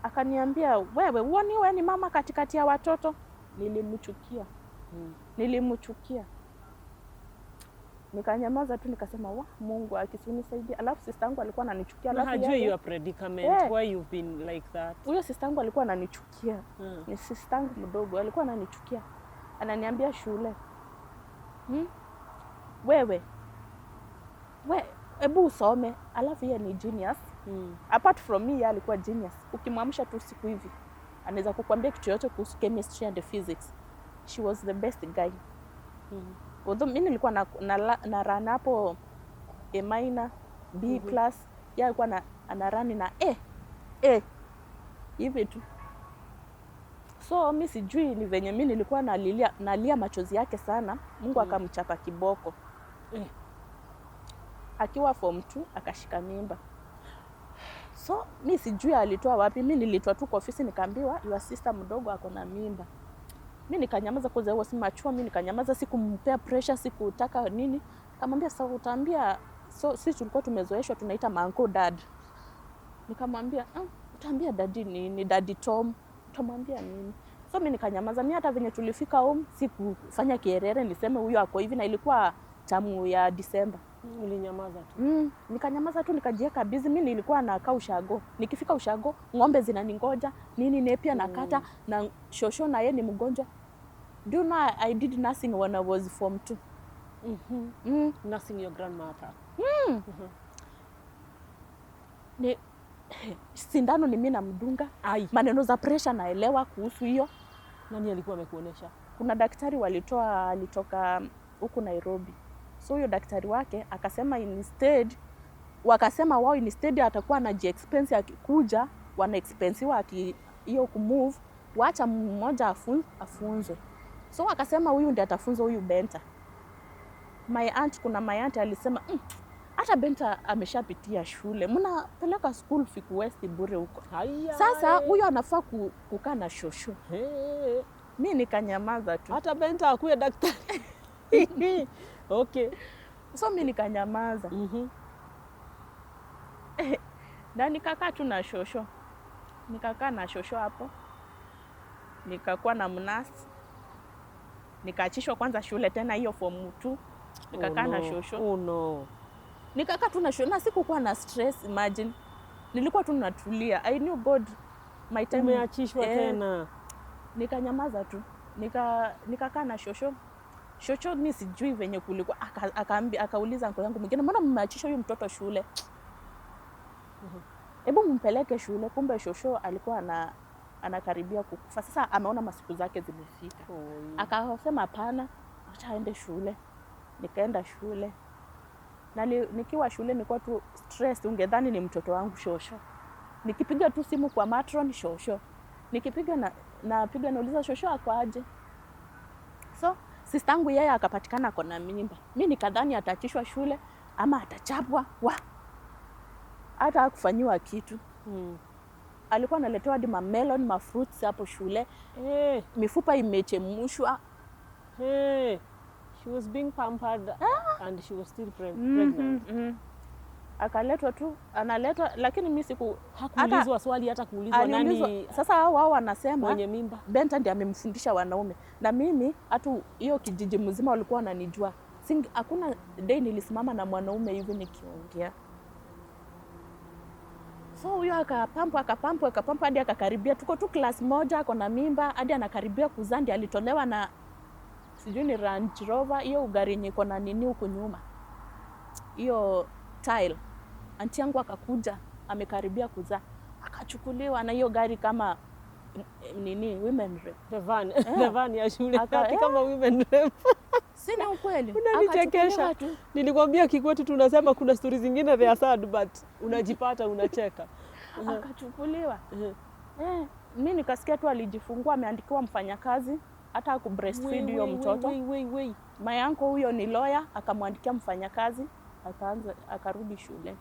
Akaniambia, "Wewe uoni wewe ni mama katikati ya watoto?" Nilimchukia. Nilimchukia. Nikanyamaza tu, nikasema, "Wa Mungu akisunisaidia." Alafu sister yangu alikuwa ananichukia. Na Alafu hajui your predicament, why you've been like that. Huyo sister yangu alikuwa ananichukia. Ni sister yangu mdogo alikuwa ananichukia. Ananiambia shule, "Wewe we hebu usome." Alafu yeye ni genius. Apart from me, yeye alikuwa genius. Ukimwamsha tu siku hivi anaweza kukwambia kitu yote kuhusu chemistry and physics. She was the best guy. Although mi nilikuwa na run hapo A minor, B plus, yeye alikuwa ana run na A A hivi tu. So mi sijui ni venye mi nilikuwa nalilia, nalia machozi yake sana, Mungu akamchapa kiboko. Akiwa form 2 akashika mimba. So mi sijui alitoa wapi. Mi nilitoa tu kwa ofisi nikaambiwa, "Your sister mdogo ako na mimba." Mi nikanyamaza kwa sababu si machua. Mi nikanyamaza, sikumpea pressure, sikutaka nini. Nikamwambia, "Sawa, utaambia." So sisi tulikuwa tumezoeshwa tunaita mauncle dad. Nikamwambia, Utaambia daddy nini? Daddy Tom utamwambia nini? So mi nikanyamaza. Mi hata venye tulifika home sikufanya kierere niseme huyo ako hivi, na ilikuwa term ya Disemba. Ulinyamaza tu. Nikanyamaza tu, nikajieka busy. Mi nilikuwa nakaa ushago, nikifika ushago ng'ombe zinaningoja nini nepia nakata na shosho na ye ni mgonjwa. Do you know I did nursing when I was form 2. Nursing your grandmother. Ni sindano ni mi namdunga. Ai. Maneno za pressure naelewa kuhusu hiyo. Nani alikuwa amekuonesha? Kuna daktari walitoa, alitoka huku Nairobi, so huyo daktari wake akasema instead, wakasema wao instead atakuwa anaji expense akikuja, wana expensiwa aki hiyo kumove, wacha mmoja afunzwe. So akasema huyu ndiye atafunzwa, huyu Benta. My aunt, kuna my aunt alisema hata Benta ameshapitia shule, mnapeleka school fee West bure huko. Haya. Sasa huyo anafaa kukaa na shosho. Hey. Mi nikanyamaza tu. Hata Benta akuwe daktari. Okay. So mi nikanyamaza na nikakaa tu na shosho, nikakaa na shosho hapo, nikakuwa na mnasi, nikaachishwa kwanza shule tena hiyo form 2, nikakaa Oh, na no. shosho. Oh no. Nikakaa tu na shosho na sikukuwa na stress, imagine, nilikuwa tu natulia. I knew God my time. Umeachishwa Eh, tena. Nikanyamaza tu, nikakaa na shosho. Shosho mi sijui venye kulikuwa, akauliza uncle yangu mwingine, mbona mmeachisha huyu mtoto shule? Hebu mpeleke shule. Kumbe shosho alikuwa anakaribia kukufa. Sasa ameona masiku zake zimefika. Oh. Akasema hapana, acha aende shule. Nikaenda shule na nikiwa shule nilikuwa tu stress, ungedhani ni mtoto wangu shosho. Nikipiga tu simu kwa matron, shosho, nikipiga na napiga nauliza shosho ako aje. So sistangu yeye akapatikana ako na mimba, mi nikadhani ataachishwa shule ama atachapwa, wa hata hakufanyiwa kitu. Alikuwa analetewa hadi mamelon, mafruits hapo shule, Hey, mifupa imechemshwa. hey. She was being pampered and she was still pregnant. Akaletwa tu, analetwa, lakini mi siku Hakuulizwa swali hata kuulizwa aliulizwa. nani Sasa hao wao wanasema mwenye mimba. Benta ndiye amemfundisha wanaume, na mimi hata hiyo kijiji mzima walikuwa wananijua. Hakuna day nilisimama na mwanaume hivi nikiongea. So huyo akapampwa, akapampwa, akapampwa hadi akakaribia, tuko tu class moja, ako na mimba hadi anakaribia kuzaa, ndiye alitolewa na sijui ni Range Rover, hiyo gari yenye iko na nini huku nyuma, hiyo tile. Anti yangu akakuja amekaribia kuzaa, akachukuliwa na hiyo gari kama nini, women rep. The van, the van ya shule. Aka- Ati kama women rep. Si ni ukweli? Unanichekesha. Akachukuliwa tu. Nilikwambia kikwetu tunasema kuna stori zingine they are sad but unajipata unacheka. Akachukuliwa. Eh, mi nikasikia tu alijifungua, ameandikiwa mfanyakazi, hata aku breastfeed huyo mtoto. Wei, wei, wei. My uncle huyo ni lawyer, akamwandikia mfanyakazi, akaanza akarudi shule,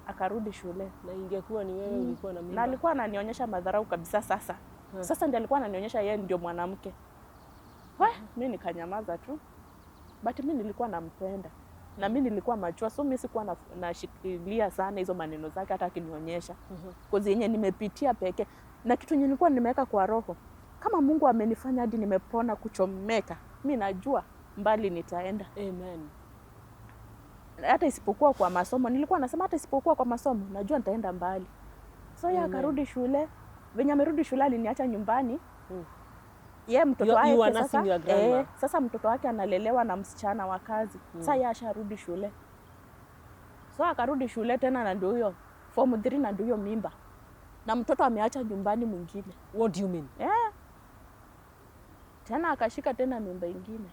akarudi shule. Na ingekuwa ni wewe ulikuwa na Na mimba. alikuwa ananionyesha madharau kabisa. Sasa sasa ndiye alikuwa ananionyesha yeye ndio mwanamke. We, mi nikanyamaza tu, but mi nilikuwa nampenda na mi nilikuwa machua, so mi sikuwa nashikilia sana hizo maneno zake hata akinionyesha, cause yenye nimepitia peke na kitu yenye nilikuwa nimeweka kwa roho, kama Mungu amenifanya hadi nimepona kuchomeka, mi najua mbali nitaenda. Amen. Hata isipokuwa kwa masomo, nilikuwa nasema hata isipokuwa kwa masomo najua nitaenda mbali. So yeye akarudi shule, venye amerudi shule aliniacha nyumbani. Ye mtoto You wake are sasa, nursing your grandma. eh, sasa mtoto wake analelewa na msichana wa kazi. Sasa yeye asharudi shule, so akarudi shule tena na ndio huyo form 3 na ndio huyo mimba na mtoto ameacha nyumbani mwingine. What do you mean? Yeah. Tena akashika tena mimba ingine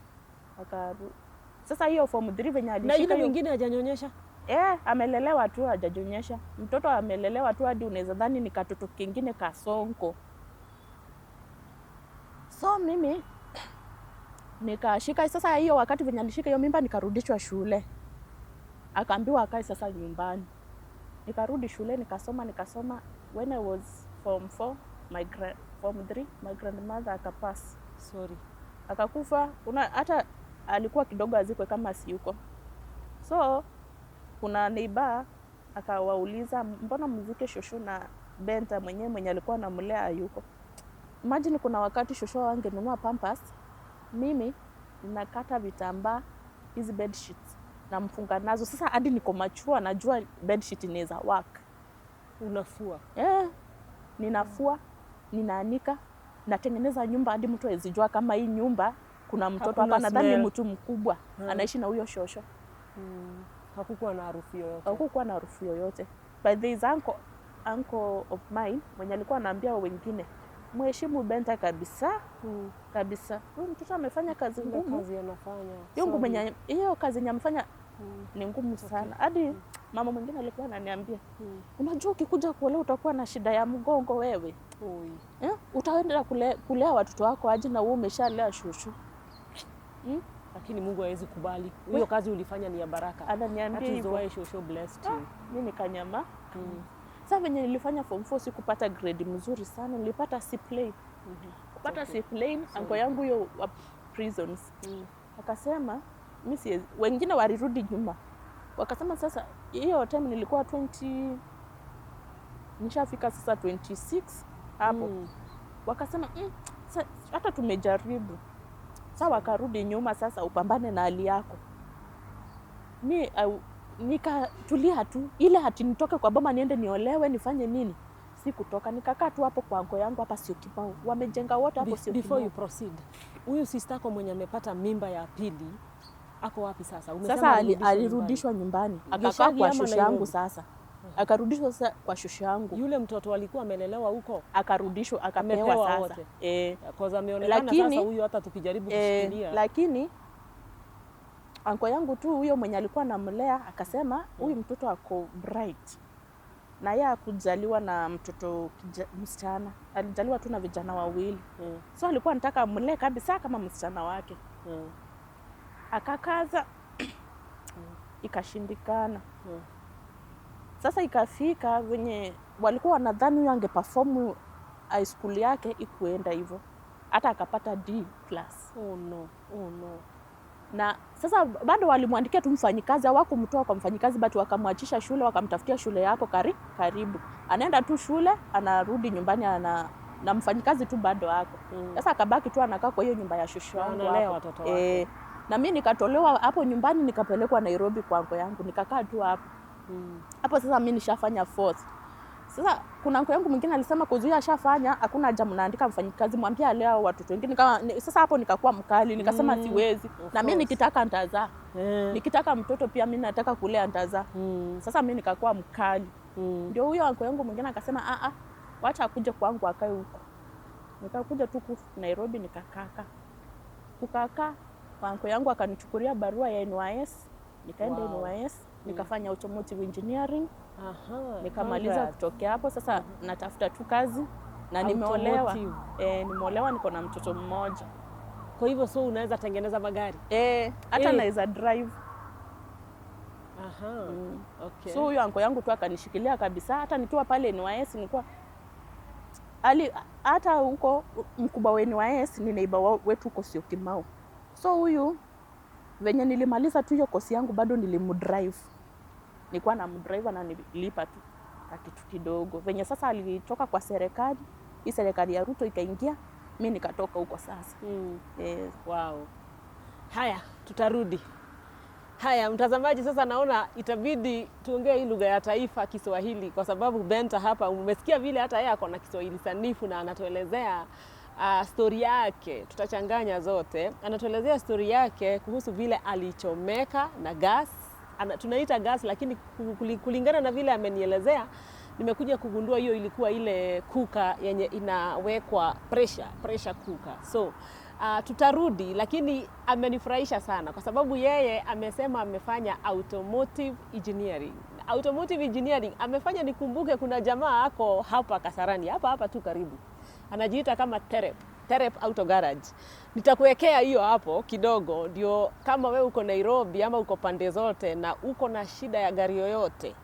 sasa hiyo form 3 venye Na alishika yule hiyo mwingine hajanyonyesha? Eh, amelelewa tu hajajonyesha. Mtoto amelelewa tu hadi unaweza dhani ni katoto kingine kasonko. So mimi nikashika sasa hiyo wakati venye alishika hiyo mimba nikarudishwa shule. Akaambiwa akae sasa nyumbani. Nikarudi shule nikasoma nikasoma. When I was form 4, form 3, my grandmother akapass. Sorry. Akakufa. Una, hata alikuwa kidogo azikwe kama siyuko. So kuna neighbor akawauliza, mbona mzike shosho na Benta mwenyewe mwenye alikuwa anamlea hayuko. Imagine kuna wakati shosho angenunua Pampers, mimi nakata vitambaa hizi bed sheets namfunga nazo. Sasa hadi niko machua, najua bed sheet inaweza work. Unafua. Eh, ninafua, ninaanika, natengeneza nyumba hadi mtu hawezi jua kama hii nyumba kuna mtoto Hakuna hapa. Nadhani ni smell. mtu mkubwa anaishi na huyo shosho. Hakukuwa na harufu yoyote. Hakukuwa na harufu yoyote. But there is uncle of mine mwenye alikuwa anaambia wengine, mheshimu Benta kabisa kabisa. Huyu mtoto amefanya kazi Ile ngumu. kazi anafanya. Hiyo ngumu Sorry. hiyo kazi yenye amefanya ni ngumu sana. Hadi mama mwingine alikuwa ananiambia, unajua ukikuja kuolewa utakuwa na shida ya mgongo wewe. Oi. Eh? Utaenda kulea watoto wako aje na wewe umeshalea shushu? Lakini Mungu hawezi kubali. Hiyo kazi ulifanya ni ya baraka. Ananiambia That is hivyo. why Shosho blessed you. Mi nikanyama. Sasa venye nilifanya form 4 sikupata grade mzuri sana, nilipata C plain. Kupata C plain, anko yangu huyo wa prisons akasema mi siwezi. Wengine walirudi nyuma wakasema sasa, hiyo time nilikuwa 20, nishafika sasa 26 hapo. Wakasema hata tumejaribu sa, wakarudi nyuma, sasa upambane na hali yako. Mi nikatulia tu, ile hati nitoke kwa boma niende niolewe nifanye nini, si kutoka. Nikakaa tu hapo kwa anko yangu hapa Syokimau, wamejenga wote hapo Before Syokimau. you proceed, huyu sister yako mwenye amepata mimba ya pili ako wapi sasa? Umesema Sasa alirudishwa alirudishwa nyumbani akakaa Gishagi kwa ama shosho yangu. Nairobi? Sasa akarudishwa sasa kwa shosho yangu. Nyumbani. Yule mtoto alikuwa amelelewa huko? Akarudishwa, akapewa Amepewa sasa wote? Eh. Cause ameonekana Lakini- sasa huyu hata tukijaribu kushikilia. Lakini anko yangu tu huyo mwenye alikuwa anamlea akasema huyu mtoto ako bright, na yeye hakujaliwa na mtoto msichana, alijaliwa tu na vijana wawili. So alikuwa anataka amlee kabisa kama msichana wake. Akakaza, ikashindikana. Sasa ikafika venye walikuwa wanadhani huyo angeperform high school yake, ikuenda hivyo, hata akapata D plus. Oh no, oh no. Na sasa bado walimwandikia tu mfanyikazi, hawakumtoa kwa mfanyikazi, but wakamwachisha shule, wakamtafutia shule yako karibu. Anaenda tu shule, anarudi nyumbani, na mfanyikazi tu bado ako. Sasa akabaki tu anakaa kwa hiyo nyumba ya shosho Na yangu analea hapo. watoto wake. Eh, na mi nikatolewa hapo nyumbani nikapelekwa Nairobi kwa anko yangu, nikakaa tu hapo. Hapo sasa mi nishafanya fourth. Sasa kuna anko yangu mwingine alisema kuzuia ashafanya, hakuna haja mnaandika mfanyikazi, mwambie alea hao watoto wengine kama sasa hapo nikakuwa mkali, nikasema siwezi. Of Na mi course. nikitaka ntazaa. Nikitaka mtoto pia mi nataka kulea ntazaa. Sasa mi nikakuwa mkali. Ndio huyo anko yangu mwingine akasema a a, wacha akuje kwangu akae huko. Nikakuja tu Nairobi nikakaka. Kukakaa, anko yangu akanichukulia barua ya NYS, nikaenda NYS, nikafanya automotive engineering. Nikamaliza. Congrats. Kutokea hapo sasa natafuta tu kazi na nimeolewa. Automotive. Eh, nimeolewa, niko na mtoto mmoja. Kwa hivyo so unaweza tengeneza magari? Eh, hata naweza drive. So huyo anko yangu tu akanishikilia kabisa, hata nikiwa pale NYS nilikuwa ali, hata huko mkubwa wa NYS ni neighbor wetu huko Syokimau. So huyu venye nilimaliza tu hiyo kosi yangu bado nilimdrive, nilikuwa namdrive ananilipa tu ka kitu kidogo. Venye sasa alitoka kwa serikali, hii serikali ya Ruto ikaingia, mi nikatoka huko sasa. Eh. Wow. Haya, tutarudi. Haya, mtazamaji, sasa naona itabidi tuongee hii lugha ya taifa Kiswahili, kwa sababu Benta hapa umesikia vile hata yeye ako na Kiswahili sanifu na anatuelezea stori yake, tutachanganya zote. Anatuelezea stori yake kuhusu vile alichomeka na gas. Tunaita gas, lakini kulingana na vile amenielezea nimekuja kugundua hiyo ilikuwa ile cooker yenye inawekwa pressure, pressure cooker. So tutarudi, lakini amenifurahisha sana kwa sababu yeye amesema amefanya automotive engineering. Automotive engineering amefanya nikumbuke kuna jamaa ako hapa Kasarani, hapa hapa tu karibu, anajiita kama Terep, Terep Auto Garage. Nitakuwekea hiyo hapo kidogo, ndio kama we uko Nairobi ama uko pande zote na uko na shida ya gari yoyote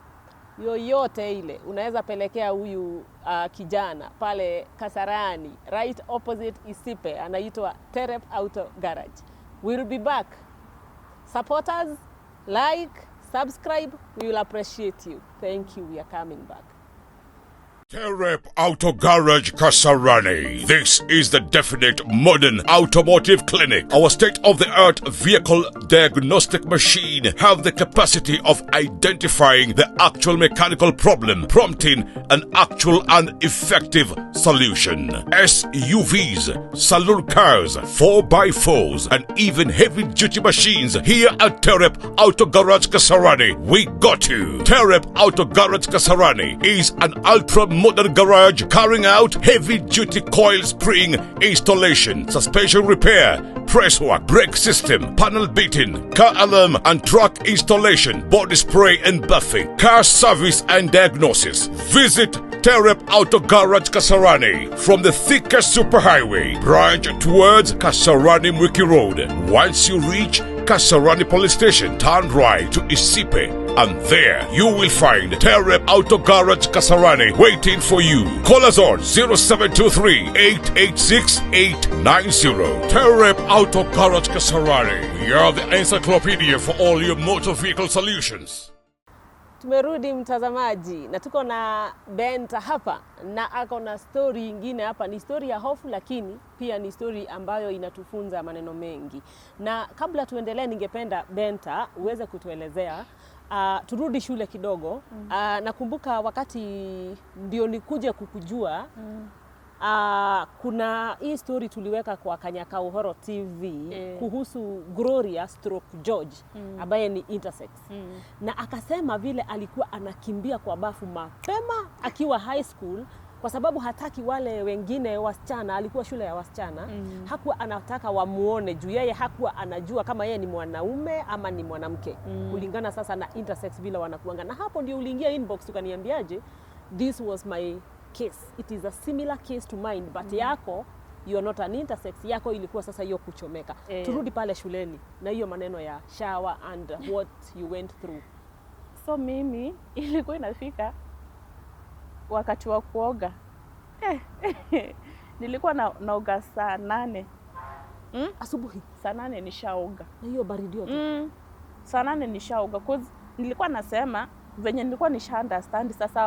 yoyote ile, unaweza pelekea huyu kijana pale Kasarani, right opposite Isipe, anaitwa Terep Auto Garage. We'll be back. Support us, like, subscribe. We will appreciate you. Thank you. We are coming back. Terep Auto Garage Kasarani. This is the definite modern automotive clinic. Our state-of-the-art vehicle diagnostic machine have the capacity of identifying the actual mechanical problem, prompting an actual and effective solution. SUVs, saloon cars, 4x4s, and even heavy-duty machines here at Terep Auto Garage Kasarani. We got you. Terep Auto Garage Kasarani is an ultra-modern garage carrying out heavy-duty coil spring installation, suspension repair, press work, brake system, panel beating, car alarm and truck installation, body spray and buffing, car service and diagnosis. Visit Terep Auto Garage Kasarani from the Thika Superhighway, branch towards Kasarani Mwiki Road. Once you reach Kasarani Police Station, turn right to Isipe, and there you will find Terep Auto Garage Kasarani waiting for you. Call us on 0723 886 890. Terep Auto Garage Kasarani. We are the encyclopedia for all your motor vehicle solutions. Tumerudi mtazamaji, na tuko na Benta hapa na ako na story ingine hapa. Ni story ya hofu, lakini pia ni story ambayo inatufunza maneno mengi. Na kabla tuendelee, ningependa Benta uweze kutuelezea, turudi shule kidogo. Nakumbuka wakati ndio nikuje kukujua, kuna hii story tuliweka kwa Kanyaka Uhoro TV kuhusu Gloria stroke George ambaye ni intersex na akasema vile alikuwa anakimbia kwa bafu mapema akiwa high school kwa sababu hataki wale wengine wasichana, alikuwa shule ya wasichana, hakuwa anataka wamuone juu yeye hakuwa anajua kama yeye ni mwanaume ama ni mwanamke, kulingana sasa na intersex vile wanakuanga. Na hapo ndio uliingia inbox ukaniambiaje, this was my case, it is a similar case to mine, but yako, you are not an intersex, yako ilikuwa sasa hiyo kuchomeka. Turudi pale shuleni na hiyo maneno ya shower and what you went through. So mimi ilikuwa inafika wakati wa kuoga, nilikuwa naoga saa 8. Asubuhi? Saa 8 nishaoga. Na hiyo baridi yote? Saa 8 nishaoga, 'cause nilikuwa nasema venye nilikuwa nisha understand sasa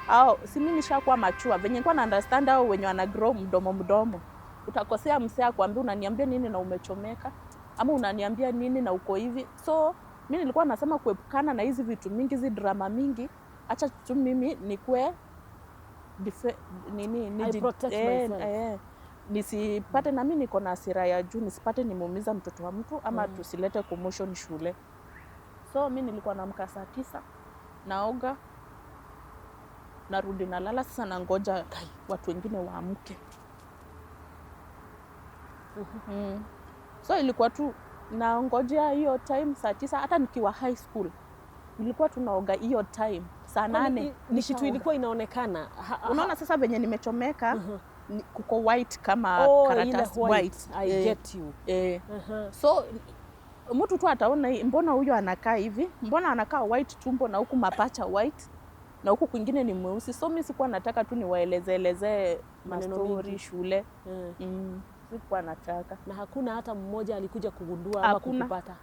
au si mimi nishakuwa machua, venye nilikuwa na understand au wenye wana grow mdomo mdomo, utakosea msee akwambia, "Unaniambia nini na umechomeka?" ama, "Unaniambia nini na uko hivi?" So mi nilikuwa nasema kuepukana na hizi vitu mingi, hizi drama mingi, acha tu mimi nikue nini I protect myself. Eh, nisipate na mimi niko na hasira ya juu, nisipate nimuumiza mtoto wa mtu ama tusilete commotion shule. So mi nilikuwa naamka saa 9, naoga, narudi nalala. Sasa nangoja watu wengine waamke. So ilikuwa tu naongojea hiyo time saa 9. Hata nikiwa high school nilikuwa tunaoga hiyo time saa Kwani nane ni kitu nishaoga. Ilikuwa inaonekana Unaona sasa venye nimechomeka, kuko white kama Oh, ile karatasi. white. White. I get you. So mtu tu ataona hii, mbona huyo anakaa hivi, mbona anakaa white tumbo na huku mapacha white na huku kwingine ni mweusi? So mi sikuwa nataka tu niwaelezeelezee Maneno mastori mingi. shule. Sikuwa nataka. Na hakuna hata mmoja alikuja kugundua ama Hakuna. kukupata?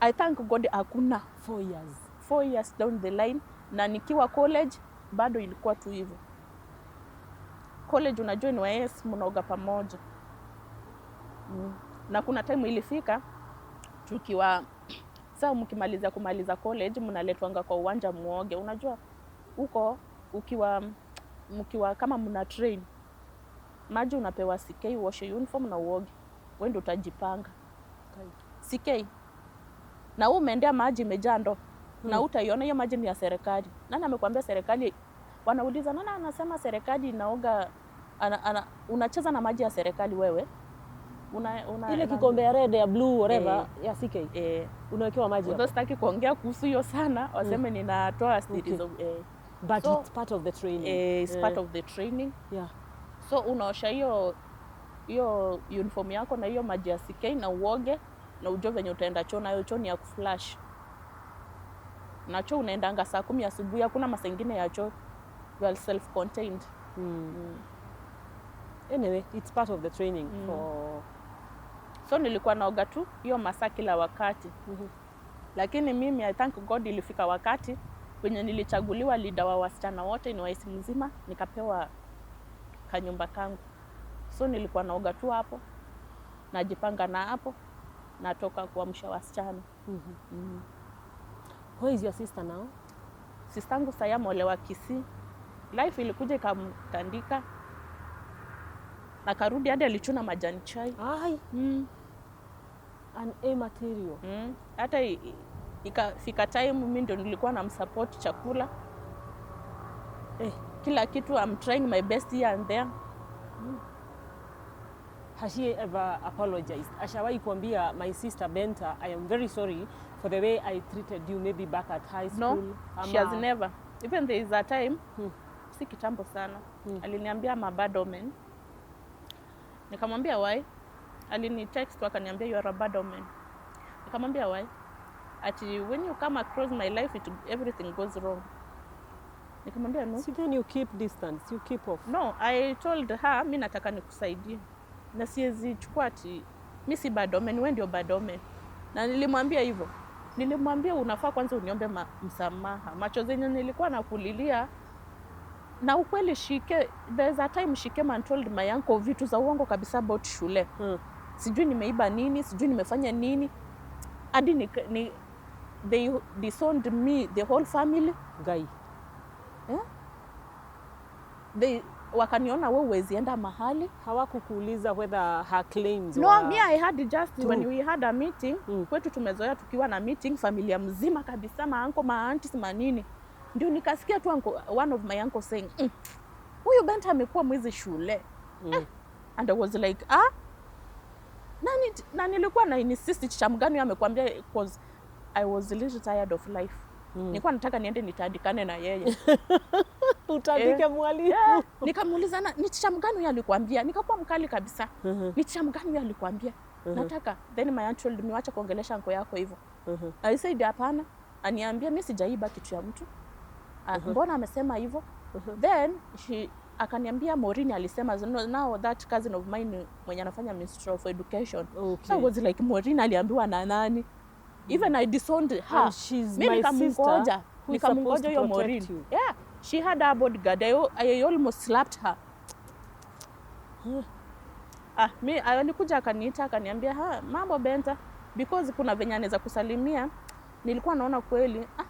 I thank God, hakuna. 4 years. 4 years down the line, na nikiwa college bado ilikuwa tu hivyo. College unajua ni waes, mnaoga pamoja. Na kuna time ilifika tukiwa saa mkimaliza kumaliza college mnaletwanga kwa uwanja muoge. Unajua huko ukiwa mkiwa kama mna train, maji unapewa CK, uoshe uniform na uoge, wewe ndio utajipanga. CK na wewe umeendea maji imejaa ndoo na utaiona hiyo maji ni ya serikali. Nani amekwambia serikali? Wanauliza, nani anasema serikali inaoga unacheza na maji ya serikali wewe? Una Ile kikombe ya red, ya blue, whatever, ya CK, unawekewa maji hapo. Although sitaki kuongea kuhusu hiyo sana, waseme ninatoa siri za. But So, it's part of the training. Eh, it's part of the training. So unaosha hiyo hiyo uniform yako na hiyo maji ya CK na uoge na ujue venye utaenda choo, nayo choo ni ya kuflash na choo unaendanga saa 10 asubuhi, hakuna masaa ingine ya choo, you are self contained. Anyway, it's part of the training for So nilikuwa naoga tu hiyo masaa kila wakati. Lakini mimi, I thank God, ilifika wakati Wenye nilichaguliwa leader wa wasichana wote NYS mzima, nikapewa kanyumba kangu. So nilikuwa naoga tu hapo, najipanga na hapo, natoka kuamsha wasichana. Where is your sister now? Sistangu sasa ameolewa Kisii. Life ilikuja ikamtandika, akarudi hadi alichuna majani chai. Ai, an A material. Hata ikafika time mimi ndo nilikuwa namsupport chakula, kila kitu. I'm trying my best here and there. Has she ever apologized? Ashawahi kuambia, "My sister Benta, I am very sorry for the way I treated you maybe back at high No, school"? she has never. Even there is a time, si kitambo sana, aliniambia I'm a bad omen. Nikamwambia, "Why?" Alini text akaniambia, "You are a bad omen." Nikamwambia, "Why?" Ati when you come across my life everything goes wrong. Nikamwambia, "No." So then you keep distance, you keep off. No, I told her, mi nataka nikusaidie na siwezi chukua ati mi si bad omen, wewe ndio bad omen. Na nilimwambia hivyo, nilimwambia unafaa kwanza uniombe msamaha, macho zenye nilikuwa nakulilia. Na ukweli shike, there's a time she came and told my uncle vitu za uongo kabisa about shule, sijui nimeiba nini, sijui nimefanya nini, hadi they disowned me, the whole family. Guy. Yeah? They wakaniona we huwezi enda mahali. Hawakukuuliza whether her claims No, were me I had just true? When we had a meeting, kwetu tumezoea tukiwa na meeting familia mzima kabisa, maanko, maaunties, manini, ndio nikasikia tu uncle, one of my uncle saying, "Huyu Benta amekuwa mwizi shule." Eh, and I was like, "Ah, nani?" Na nilikuwa na insist, chamgani amekwambia? 'Cause I was little tired of life. Nilikuwa nataka niende nitandikane na yeye. Utandike mwalimu. Yeah. Nikamuuliza, "Na ni teacher mgani huyo alikwambia?" Nikakuwa mkali kabisa. "Ni teacher mgani huyo alikwambia?" Nataka. Then my aunt told me, "Wacha kuongelesha uncle yako hivyo." I said, "Hapana. Aniambia mi sijaiba kitu ya mtu. Ah, mbona amesema hivyo?" Then she akaniambia Maureen alisema. No, now that cousin of mine mwenye anafanya Ministry of Education. So I was like, "Maureen aliambiwa na nani?" Even I disowned her. And she's Mi my sister nikamngoja, who is supposed nikamngoja to huyo protect Maureen. you. Yeah, she had her bodyguard. I almost slapped her. Ah, mi alikuja akaniita akaniambia, "Ha, mambo Benta," because kuna venye anaweza kusalimia, nilikuwa naona kweli, ah,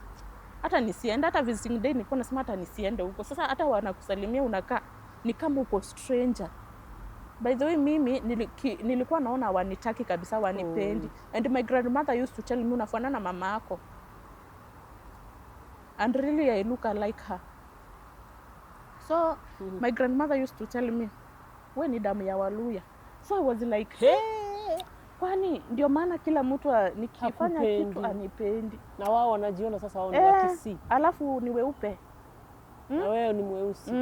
hata nisiende hata visiting day, nilikuwa nasema hata nisiende huko. Sasa hata wanakusalimia unakaa ni kama uko stranger. By the way, mimi nilikuwa naona wanitaki kabisa, wanipendi. And my grandmother used to tell me, "Unafanana na mama yako," and really I look like her. So my grandmother used to tell me, "We ni damu ya Waluya." So I was like, Hey! kwani ndio maana kila mtu nikifanya Hakupendi. kitu anipendi? Na wao wanajiona sasa wao ni Eh, Wakisii alafu ni weupe. Na wewe ni mweusi.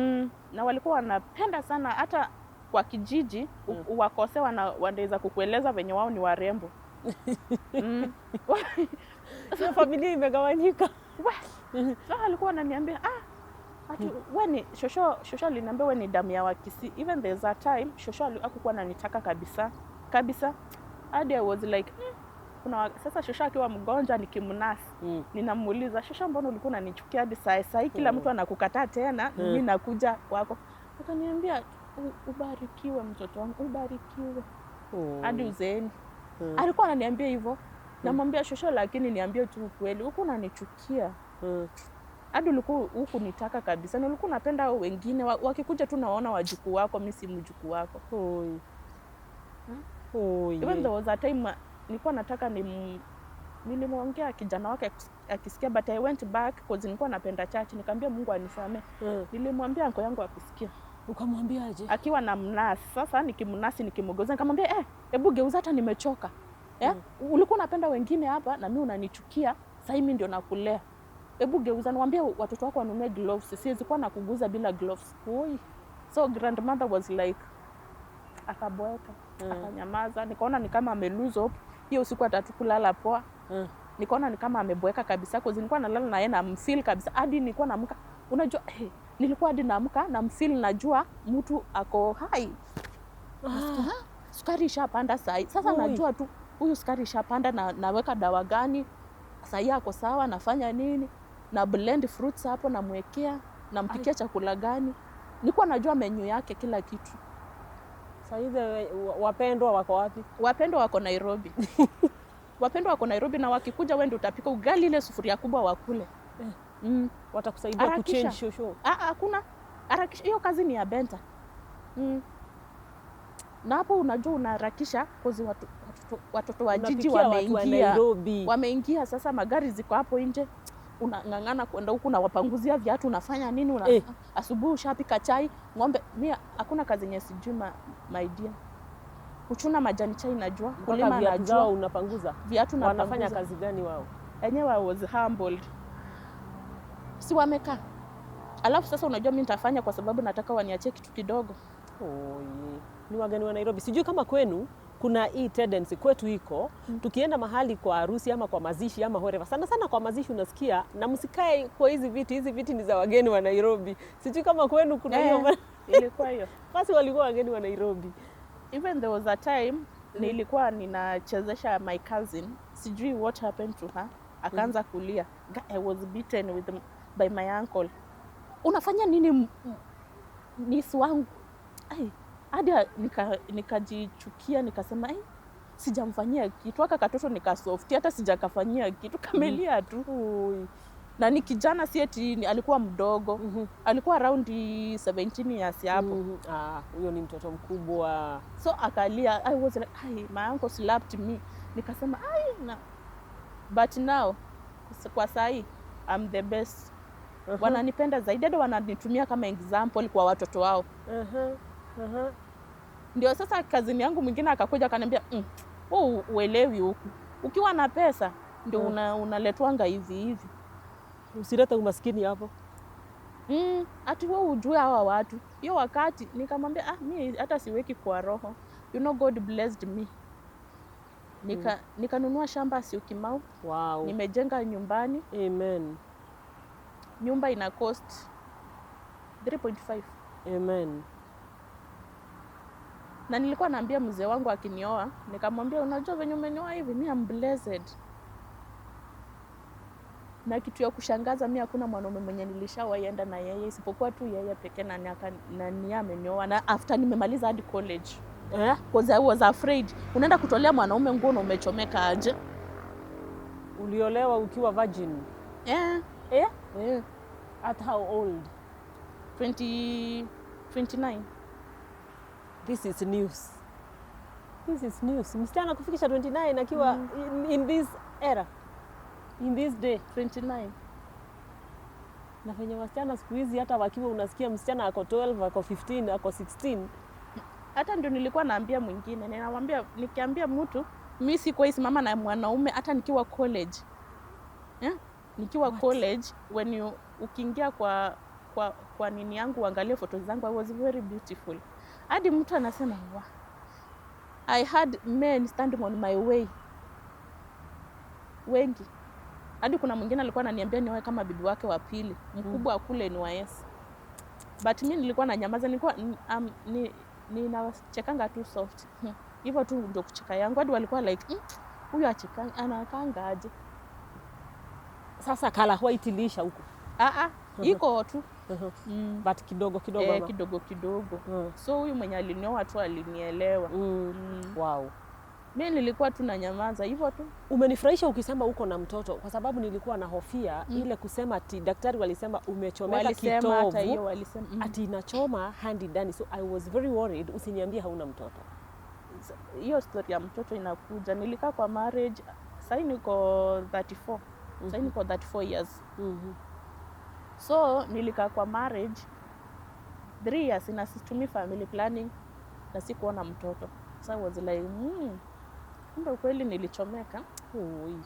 Na walikuwa wanapenda sana hata kwa kijiji wakose wanaweza kukueleza venye wao ni warembo. Hiyo familia imegawanyika. So alikuwa ananiambia, ah, ati we ni shosho. Shosho aliniambia, "We ni damu ya Wakisii." Even there's a time shosho hakukuwa ananitaka kabisa kabisa, hadi I was like, sasa shosho akiwa mgonjwa nikimnurse, ninamuuliza, "Shosho, mbona ulikuwa unanichukia hadi saa saa kila mtu anakukataa tena, mimi nakuja kwako?" Akaniambia, "Ubarikiwe mtoto wangu, ubarikiwe hadi uzeeni." Alikuwa ananiambia hivyo. Namwambia, "Shosho, lakini niambie tu ukweli, huku unanichukia hadi ulikuwa huku nitaka kabisa, na ulikuwa unapenda hao wengine wakikuja tu nawaona wajukuu wako, mi si mjukuu wako." Oi. Oi. Even there was a time nilikuwa nataka nilimwongea kijana wake akisikia, but I went back 'cause nilikuwa napenda church, nikaambia Mungu anisamee. Nilimwambia anko yangu akisikia. Ukamwambia aje? Akiwa na mnurse. Sasa nikimnurse, nikimgeuza, nikamwambia, "Eh, hebu geuza, hata nimechoka. Eh? Ulikuwa unapenda wengine hapa na mimi unanichukia, sasa mimi ndio nakulea. Hebu geuza, niwaambie watoto wako wanunue gloves. Siwezi kuwa nakuguza bila gloves." Oi. So grandmother was like, akaboeka, akanyamaza. Nikaona ni kama ame lose hope. Hiyo usiku hata kulala poa. Nikaona ni kama ameboeka kabisa, cause nilikuwa nalala na yeye namfeel kabisa, hadi nilikuwa naamka. Unajua, hey, nilikuwa hadi naamka namfeel, najua mtu ako hai. Nasikia, "Ah, sukari ishapanda sahi." Sasa Ui. najua tu huyu sukari ishapanda na naweka dawa gani, sahi ako sawa, nafanya nini. Na blend fruits hapo, namwekea, nampikia chakula gani, nilikuwa najua menu yake, kila kitu. Saizi wapendwa wako wapi? Wapendwa wako Nairobi. Wapendwa wako Nairobi, na wakikuja wewe ndio utapika ugali, ile sufuria kubwa wakule. Watakusaidia Harakisha. kuchange shosho? Ah, hakuna, harakisha, hiyo kazi ni ya Benta. Na hapo unajua unaharakisha 'cause watoto wa jiji Unapikia watu wa wameingia, Nairobi. wameingia sasa, magari ziko hapo nje, unang'ang'ana kwenda huku, unawapanguzia viatu, unafanya nini, asubuhi ushapika chai, ng'ombe. Mi hakuna kazi yenye sijui, my dear. Kuchuna majani chai najua, Mpaka kulima viatu zao najua, unapanguza? Viatu Wanafanya napanguza. kazi gani wao? Enyewe I was humbled. Si wamekaa. Alafu sasa unajua mi nitafanya kwa sababu nataka waniachie kitu kidogo. Oye, ni wageni wa Nairobi. Sijui kama kwenu kuna hii tendency, kwetu iko. Tukienda mahali kwa harusi ama kwa mazishi ama whatever, sana sana kwa mazishi unasikia, "Na msikae kwa hizi viti, hizi viti ni za wageni wa Nairobi." Sijui kama kwenu kuna hiyo. Eh, ilikuwa hiyo. Basi walikuwa wageni wa Nairobi. Even there was a time nilikuwa ninachezesha my cousin, sijui what happened to her, akaanza kulia. "I was beaten by my uncle. Unafanya nini niece wangu?" Ai, hadi nikajichukia, nikasema, "Ai, sijamfanyia kitu aka katoto nikasofti, hata sijakafanyia kitu, kamelia tu." Ui. Na ni kijana, si eti alikuwa mdogo, alikuwa around 17 years hapo. Ah, huyo ni mtoto mkubwa. So akalia. I was like, "Ai, my uncle slapped me." Nikasema, "Ai," na but now kwa sahi I'm the best. Wananipenda zaidi, hadi wananitumia kama example kwa watoto wao. Ndio sasa kazini yangu mwingine akakuja akaniambia, wewe uelewi, huku ukiwa na pesa ndio unaletwanga hivi hivi." Usilete umaskini hapo. Ati wewe ujue hawa watu. Hiyo wakati nikamwambia, "Ah, mi hata siweki kwa roho. You know God blessed me." Nikanunua shamba Syokimau. Nimejenga nyumbani. Amen. Nyumba ina cost 3.5. Amen. Na nilikuwa naambia mzee wangu akinioa, nikamwambia, "Unajua venye umenioa hivi, mi am blessed." Na kitu ya kushangaza, mi hakuna mwanaume mwenye nilishawahi enda na yeye isipokuwa tu yeye pekee, na ni amenioa na after nimemaliza hadi college. Eh? 'Cause I was afraid. Unaenda kutolea mwanaume nguo na umechomeka aje? Uliolewa ukiwa virgin? Eh. Eh? Eh. At how old? 20, 29. This is news. This is news. Msichana kufikisha 29 akiwa in this era. In this day. 29. Na venye wasichana siku hizi hata wakiwa, unasikia msichana ako 12, ako 15, ako 16. Hata ndio nilikuwa naambia mwingine, ninamwambia, nikiambia mtu mi sikuwahi simama na mwanaume hata nikiwa college, yeah? Nikiwa What? college, when you ukiingia kwa nini yangu uangalie photo zangu, I was very beautiful, hadi mtu anasema wa I had men standing on my way wengi, hadi kuna mwingine alikuwa ananiambia niwe kama bibi wake wa pili mkubwa kule ni wa Yesu, but mi nilikuwa na nyamaza, nilikuwa ninachekanga tu soft. Hivyo tu ndio kucheka yangu, hadi walikuwa like, huyu achekanga anakanga aje?" Sasa color white iliisha huko? Ah, ah, iko tu. But kidogo kidogo, Eh, ama? kidogo kidogo. So huyu mwenye alinioa tu alinielewa. Wow. Mi nilikuwa tu na nyamaza hivyo tu. Umenifurahisha ukisema uko na mtoto kwa sababu nilikuwa na hofia ile kusema ati daktari walisema umechomeka Walisema hata hiyo kitovu, walisema. Ati inachoma hadi ndani, so I was very worried usiniambie hauna mtoto. Hiyo story ya mtoto inakuja. Nilikaa kwa marriage, sahii niko 34, sahii niko 34 years. So nilikaa kwa marriage 3 years na situmii family planning na sikuona mtoto, so I was like, kumbe kweli nilichomeka." Ui.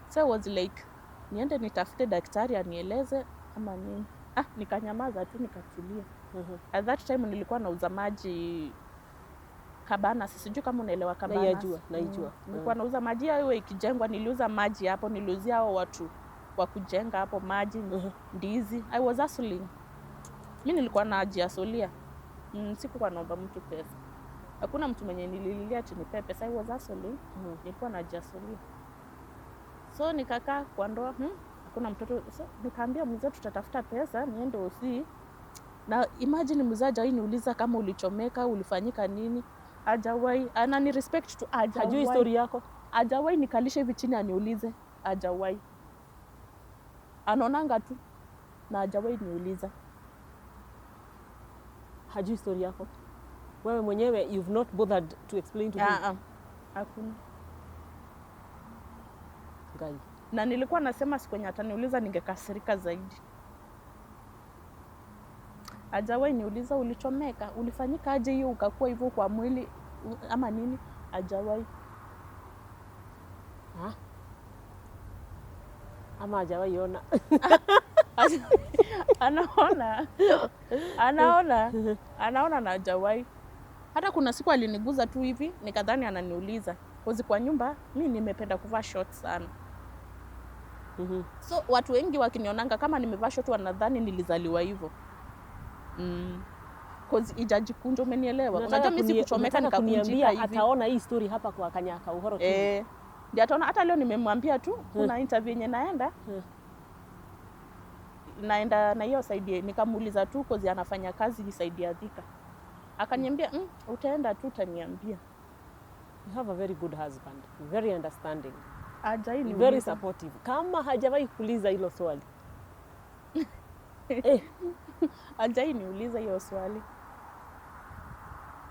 So I was like, niende nitafute daktari anieleze ama nini? Ah, nikanyamaza tu, nikatulia. At that time nilikuwa nauza maji Cabanas, sijui kama unaelewa Cabanas. Naijua, naijua. Nilikuwa nauza maji hiyo ikijengwa, niliuza maji hapo, niliuzia hao watu wa kujenga hapo maji, ndizi. I was hustling. Mi nilikuwa najihustlia. Sikuwa naomba mtu pesa. Hakuna mtu mwenye nilililia ati nipe pesa. I was hustling. Nilikuwa najihustlia. So nikakaa kwa ndoa, hakuna Hakuna mtoto. So, nikaambia mzee tutatafuta pesa niende hosi. Na imagine mzee hajawahi niuliza kama ulichomeka, ulifanyika nini. Hajawahi, anani respect tu, Hajui hajawahi. story yako. Hajawahi nikalisha hivi chini aniulize, hajawahi. Anaonanga tu na hajawahi niuliza. Hajui story yako. Wewe mwenyewe you've not bothered to explain to him. Ah, ah. Hakuna. Ngai. Na nilikuwa nasema siku yenye ataniuliza ningekasirika zaidi. Hajawahi niuliza ulichomeka, ulifanyika aje hiyo ukakuwa hivyo kwa mwili ama nini? Hajawahi. Ah. Ama hajawahi ona. Anaona, anaona, anaona na hajawahi. Hata kuna siku aliniguza tu hivi nikadhani ananiuliza. 'Cause kwa nyumba mi nimependa kuvaa short sana. So watu wengi wakinionanga kama nimevaa short wanadhani nilizaliwa hivyo. 'Cause ijajikunja, umenielewa? Unajua mimi sikuchomeka Unataka nikakunjika kuniambia hivi. ataona hii story hapa kwa Kanyaka Uhoro TV. Eh, ndio ataona. Hata leo nimemwambia tu kuna interview yenye naenda. Naenda na hiyo side, nikamuuliza tu 'cause anafanya kazi side ya Thika. Akaniambia utaenda tu utaniambia. You have a very good husband, very understanding, Hajai very niuliza. supportive. Kama hajawahi kuuliza hilo swali. Hajai niuliza hiyo swali.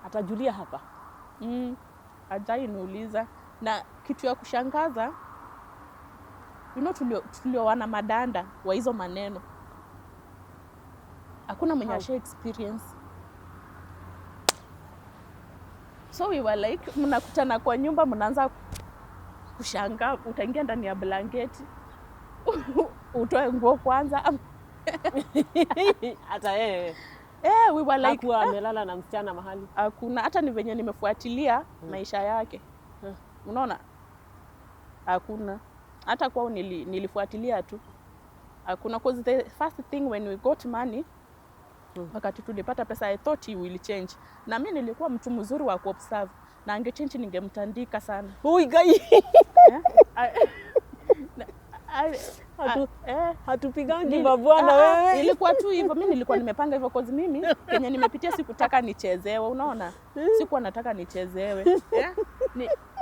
Atajulia hapa. Hajai niuliza. Na kitu ya kushangaza, tulioana madanda wa hizo maneno. Hakuna mwenye How? asha experience. So we were like, mnakutana kwa nyumba mnaanza kushangaa, utaingia ndani ya blanketi utoe nguo kwanza. Hata yeye We were like, hakuwa amelala na msichana mahali. Hakuna. Hata ni venye nimefuatilia maisha yake. Unaona? Hakuna. Hata kwao nilifuatilia tu. Hakuna, 'cause the first thing when we got money, wakati tulipata pesa, I thought he will change. Na mimi nilikuwa mtu mzuri wa kuobserve, na angechange ningemtandika sana. Ui, Ngai. Eh? Hatupigangi mabwana wewe. Ilikuwa tu hivyo, mimi nilikuwa nimepanga hivyo 'cause mimi kenye nimepitia sikutaka nichezewe, unaona? Sikuwa nataka nichezewe.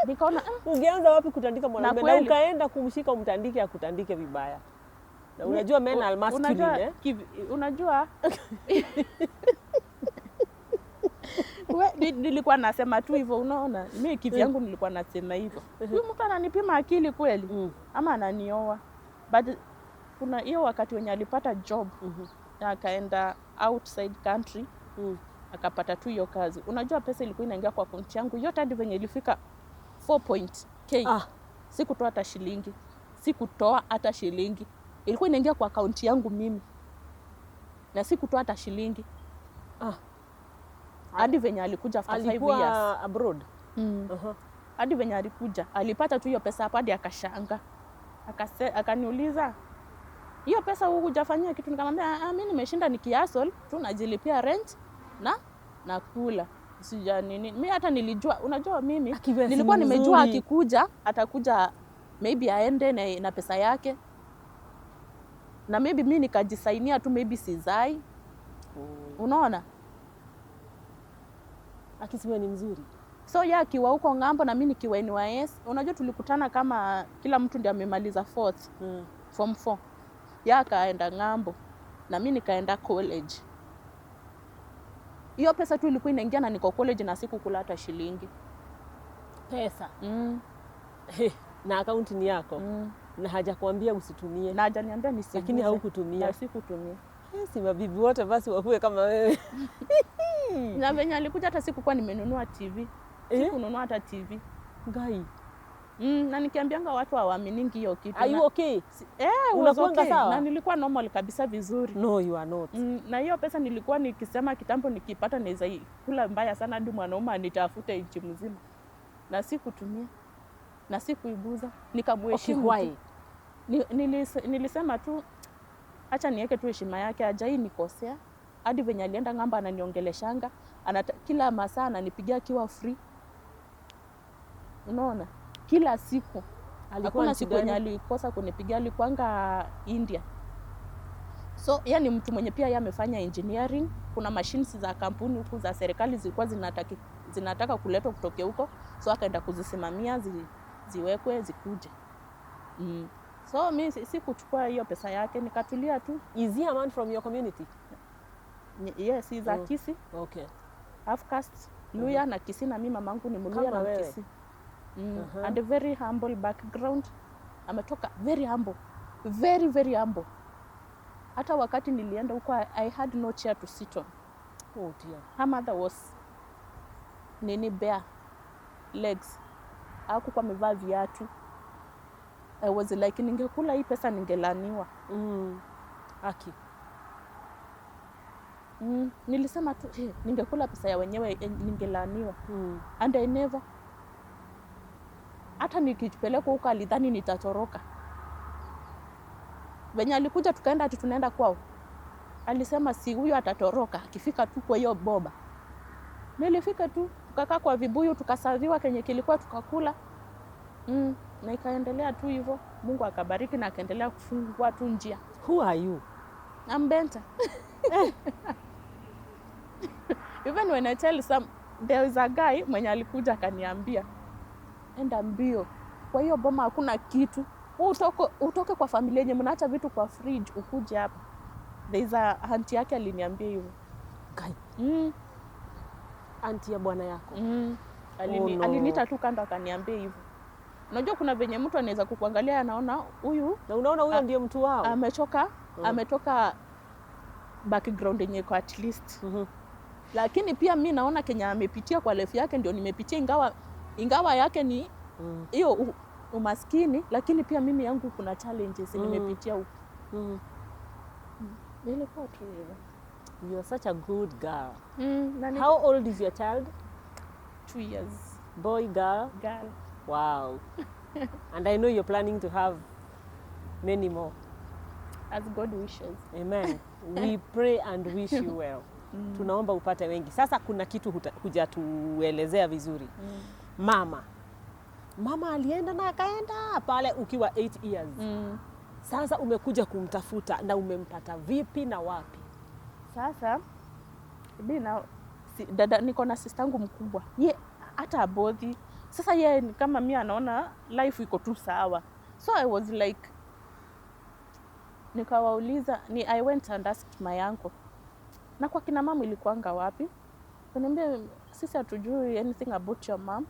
Nikaona, Ungeanza wapi kutandika mwanaume na kweli. ukaenda kumshika umtandike akutandike vibaya. Na unajua men are masculine, unajua, eh? Unajua nilikuwa nasema tu hivyo, unaona? Mimi kivyangu nilikuwa nasema hivyo. Huyu mtu ananipima akili kweli? Ama ananioa? But kuna hiyo wakati wenye alipata job, na akaenda outside country, akapata tu hiyo kazi. Unajua pesa ilikuwa inaingia kwa akaunti yangu yote hadi venye ilifika 4 point K. Sikutoa hata shilingi. Sikutoa hata shilingi. Ilikuwa inaingia kwa akaunti yangu mimi. Na sikutoa hata shilingi. Hadi venye alikuja after 5 Alikuwa years. abroad. Hadi venye alikuja, alipata tu hiyo pesa hapo hadi akashanga. Akaniuliza, hiyo pesa hujafanyia kitu? Nikamwambia, mimi nimeshinda nikihustle tu, najilipia rent na nakula. Sija nini. Mimi hata nilijua, unajua mimi Akiwa si nilikuwa nimejua mzuri. akikuja atakuja maybe aende na pesa yake. Na maybe mimi nikajisainia tu, maybe sizai. Unaona? Akisiwe ni mzuri. So yeye akiwa huko ng'ambo na mimi nikiwa NYS, unajua tulikutana kama kila mtu ndiye amemaliza fourth, form 4. Yeye akaenda ng'ambo na mimi nikaenda college. Hiyo pesa tu ilikuwa inaingia na niko college na sikukula hata shilingi. Pesa. He, na akaunti ni yako. Na hajakuambia usitumie. Na hajaniambia nisiguze. Lakini haukutumia. Na sikutumia. Si mabibi wote basi wakuwe kama wewe. Na venye alikuja hata sikukuwa nimenunua TV. Sikununua hata TV. Ngai. Na nikiambianga watu hawaaminingi hiyo kitu. Are you okay? Was Unakuanga okay. sawa? Na nilikuwa normal kabisa vizuri. No, you are not. Na hiyo pesa nilikuwa nikisema kitambo nikipata naweza kula mbaya sana hadi mwanaume anitafute nchi mzima. Na sikutumia. Na sikuiguza. Nikamheshimu Okay, tu. why? Nilisema tu acha niweke tu heshima yake, hajai nikosea. Hadi venye alienda ng'ambo ananiongeleshanga, kila masaa ananipigia akiwa free. Unaona? Kila siku. Alikuwa Hakuna nchi siku yenye gani? alikosa kunipigia, alikuanga India. So yeye ni mtu mwenye pia yeye amefanya engineering. Kuna machines za kampuni huku za serikali zilikuwa zinataka kuletwa kutoka huko, so akaenda kuzisimamia ziwekwe zikuje. So mi sikuchukua hiyo pesa yake, nikatulia tu. Is he a man from your community? Yes, he's a Kisii, half caste, Luya na Kisii, na mi mamangu ni Mluya Kama na wewe. Mkisii. And a very humble background. Ametoka very humble. Very very humble. Hata wakati nilienda huko I had no chair to sit on. Oh dear. Her mother was nini, bare legs. Hakukuwa amevaa viatu. I was like, ningekula hii pesa ningelaniwa. Aki. Nilisema tu hey, ningekula pesa ya wenyewe ningelaniwa. And I never, hata nikipelekwa huko alidhani nitatoroka. Venye alikuja tukaenda ati tunaenda kwao, alisema si huyo atatoroka akifika tu kwa hiyo boma. Nilifika tu tukakaa kwa vibuyu, tukaserviwa kenye kilikuwa, tukakula na ikaendelea tu hivyo. Mungu akabariki na akaendelea kufungua tu njia. Who are you? I'm Benta. Even when I tell some, there is a guy mwenye alikuja akaniambia, enda mbio kwa hiyo boma, hakuna kitu. Wewe utoke kwa familia yenye mnaacha vitu kwa fridge ukuje hapa. There is a auntie yake aliniambia hivyo. Kai. Auntie ya bwana yako. Alini, Oh, no. Aliniita tu kando akaniambia hivyo. Unajua kuna venye mtu anaweza kukuangalia anaona huyu Na unaona huyo ndio mtu wao. ametoka background yenye iko at least, lakini pia mi naona kenye amepitia kwa life yake ndio nimepitia, ingawa yake ni hiyo umaskini, lakini pia mimi yangu kuna challenges nimepitia huko. Nilikuwa tu hivyo. You are such a good girl. Na ni How old is your child? 2 years. Boy, girl? Girl. Wow. And I know you're planning to have many more. As God wishes. Amen. We pray and wish you well. Tunaomba upate wengi. Sasa kuna kitu hujatuelezea vizuri. Mama. Mama alienda na akaenda pale ukiwa 8 years. Sasa umekuja kumtafuta na umempata vipi na wapi? Sasa mi na si, dada, niko na sistangu mkubwa, ye hata abodhi. Sasa ye ni kama mi anaona life iko tu sawa, so I was like, nikawauliza ni I went and asked my uncle, na kwa kina mama ilikuanga wapi? Kaniambia sisi hatujui anything about your mom.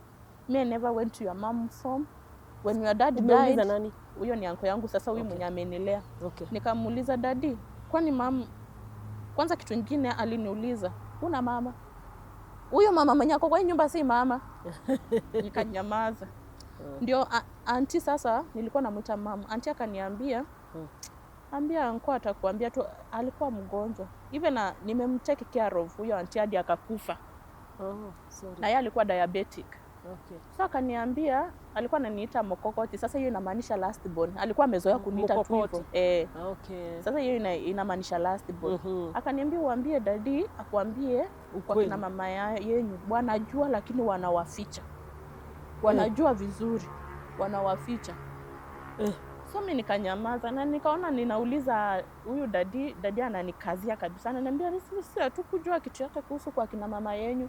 Me, I never went to your mom's home when your dad Umeuliza died. nani? Huyo ni uncle yangu sasa, huyu mwenye amenilea. Nikamuuliza, daddy, kwani mam, kwanza kitu ingine aliniuliza, una mama? Huyo mama mwenye ako kwa hii nyumba si mama? Nikanyamaza. Ndio auntie, sasa nilikuwa namwita mama. Auntie akaniambia, ambia uncle atakuambia tu alikuwa mgonjwa. Even na nimemtake care of huyo auntie hadi akakufa. Oh, sorry. Na yeye alikuwa diabetic. So akaniambia, alikuwa ananiita mokokoti. Sasa hiyo inamaanisha last born. Alikuwa amezoea kuniita tu hivyo. Mokokoti. Eh. Sasa hiyo inamaanisha last born. Akaniambia uambie daddy akuambie kwa Ukweli. kina mama yenyu wanajua, lakini wanawaficha. Wanajua vizuri, wanawaficha. So mi nikanyamaza na nikaona ninauliza huyu daddy, daddy ananikazia kabisa, ananiambia sisi hatukujua kitu yote kuhusu kwa kina mama yenyu.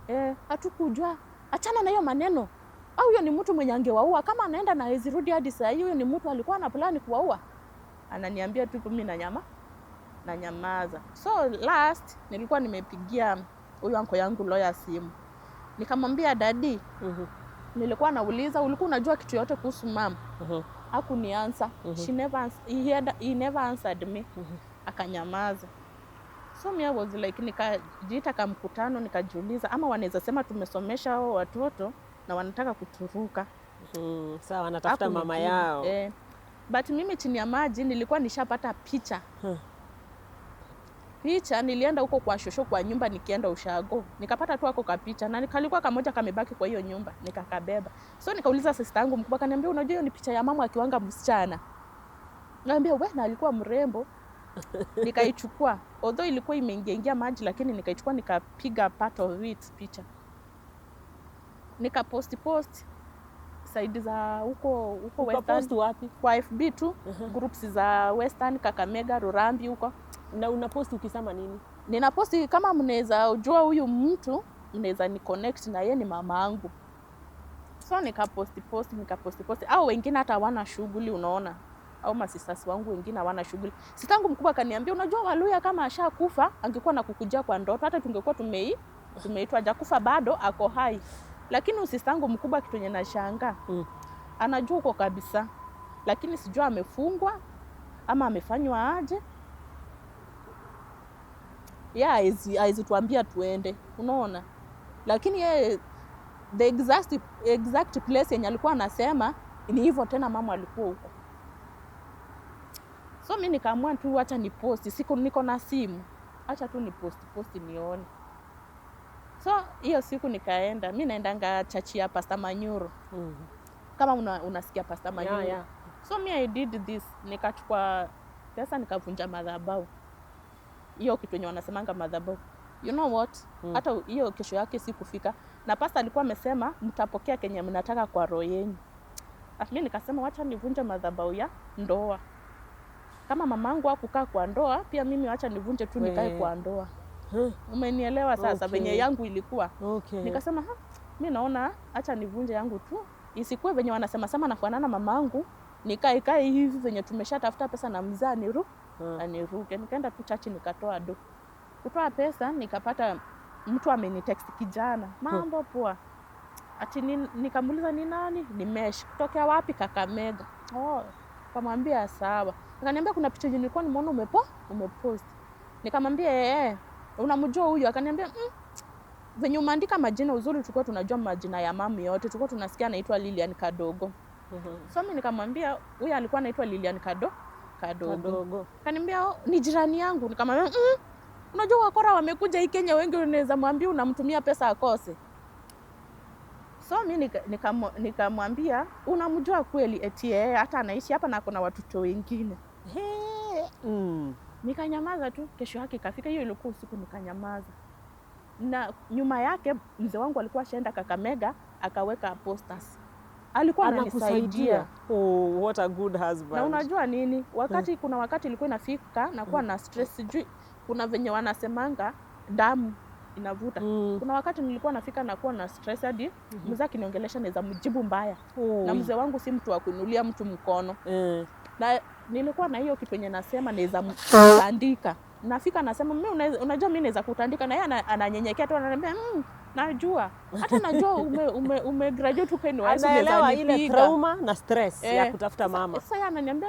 Eh, hatukujua. Achana na hiyo maneno. Au huyo ni mtu mwenye angewaua kama anaenda na hawezi rudi hadi saa hii, huyo ni mtu alikuwa na plani kuwaua. Ananiambia tu mimi na nyama na nyamaza. So last nilikuwa nimepigia huyu anko yangu lawyer simu. Nikamwambia daddy, nilikuwa nauliza ulikuwa unajua kitu yote kuhusu mama? Hakunianswer. She never he never answered me. Akanyamaza. So me, I was like, nikajiita ka mkutano nikajiuliza, ama wanaweza sema tumesomesha hao watoto na wanataka kuturuka. Sawa, wanatafuta mama Hakunijibu. yao. Eh. But mimi chini ya maji nilikuwa nishapata picha. Picha nilienda huko kwa shosho kwa nyumba, nikienda ushago nikapata tu ako kapicha na kalikuwa kamoja kamebaki kwa hiyo nyumba, nikakabeba. So nikauliza sister yangu mkubwa, akaniambia unajua hiyo ni picha ya mama akiwanga msichana. Niambia we, na alikuwa mrembo. Nikaichukua, although ilikuwa imeingia ingia maji, lakini nikaichukua nikapiga part of it picha, nikapost post. Side za huko huko Ukapost Western, wapi? kwa FB tu, groups za Western, Kakamega, Rurambi huko. Na unapost ukisema nini? Ninaposti kama mnaweza jua huyu mtu, mnaweza ni connect na yeye, ni mama angu. So nikaposti posti, nikaposti posti, au wengine hata hawana shughuli, unaona, au masisters wangu wengine hawana shughuli. Sistangu mkubwa akaniambia, unajua Waluya kama ashakufa angekuwa na kukujia kwa ndoto, hata tungekuwa tumeitwa, hajakufa bado, ako hai. Lakini sistangu mkubwa, kitu yenye nashangaa, anajua uko kabisa, lakini sijua amefungwa ama amefanywa aje, ye haezi tuambia tuende, unaona. Lakini yeye the exact place yenye alikuwa anasema ni hivyo tena, mama alikuwa huko. So mi nikaamua tu acha ni posti, siku niko na simu, acha tu ni posti posti nione. So hiyo siku nikaenda, mi naendanga church ya Pastor Manyuro, kama unasikia Pastor Manyuro. Yeah. So mi I did this, nikachukua pesa nikavunja madhabahu, hiyo kitu yenye wanasemanga madhabahu. You know what? Hata hiyo kesho yake sikufika, na pasta alikuwa amesema mtapokea kenye mnataka kwa roho yenyu. Ah, mi nikasema wacha nivunje madhabahu ya ndoa. Kama mamangu hakukaa kwa ndoa, pia mimi wacha nivunje tu nikae kwa ndoa. Huh. Umenielewa sasa? Venye yangu ilikuwa. Nikasema ha, mi naona acha nivunje yangu tu, isikuwe venye wanasema sema nafanana mamangu, nikae kae hivi venye tumeshatafuta pesa na mzaa aniruke. Nikaenda tu church nikatoa do. Kutoa pesa nikapata mtu amenitext, kijana, mambo poa. Ati nikamuuliza ni nani? Ni Mesh. Kutokea wapi? Kakamega. Oh, kamwambia sawa. Akaniambia kuna picha yenye nilikuwa nimeona umepost. Nikamwambia eh, unamjua huyu? Akaniambia venye umeandika majina uzuri, tulikuwa tunajua majina ya mamu yote, tulikuwa tunasikia anaitwa Lilian Kadogo. So mimi nikamwambia huyu alikuwa anaitwa Lilian Kadogo. Kadogo. Akaniambia oh, ni jirani yangu. Nikamwambia unajua wakora wamekuja hii Kenya wengi, unaweza mwambia unamtumia pesa akose. So mi nikamwambia unamjua kweli? Eti eh, hata anaishi hapa na kuna watoto wengine. Nikanyamaza tu. Kesho yake ikafika, hiyo ilikuwa usiku, nikanyamaza. Na nyuma yake mzee wangu alikuwa ashaenda Kakamega akaweka posters, alikuwa ananisaidia. Anakusaidia. Oh, what a good husband. Na unajua nini, wakati kuna wakati ilikuwa inafika nakuwa na stress, sijui kuna venye wanasemanga damu inavuta. Kuna wakati nilikuwa nafika nakuwa na stress hadi mzee akiniongelesha naweza mjibu mbaya. Oh. Na mzee wangu si mtu wa kuinulia mtu mkono. Na nilikuwa na hiyo kitu yenye nasema naweza mtandika. Nafika nasema mimi unajua mimi naweza kutandika, na yeye ananyenyekea tu ananiambia najua. Hata najua ume graduate huko NYS, unaweza Anaelewa ile nipiga. trauma na stress ya Eh, kutafuta mama. Sasa yeye ananiambia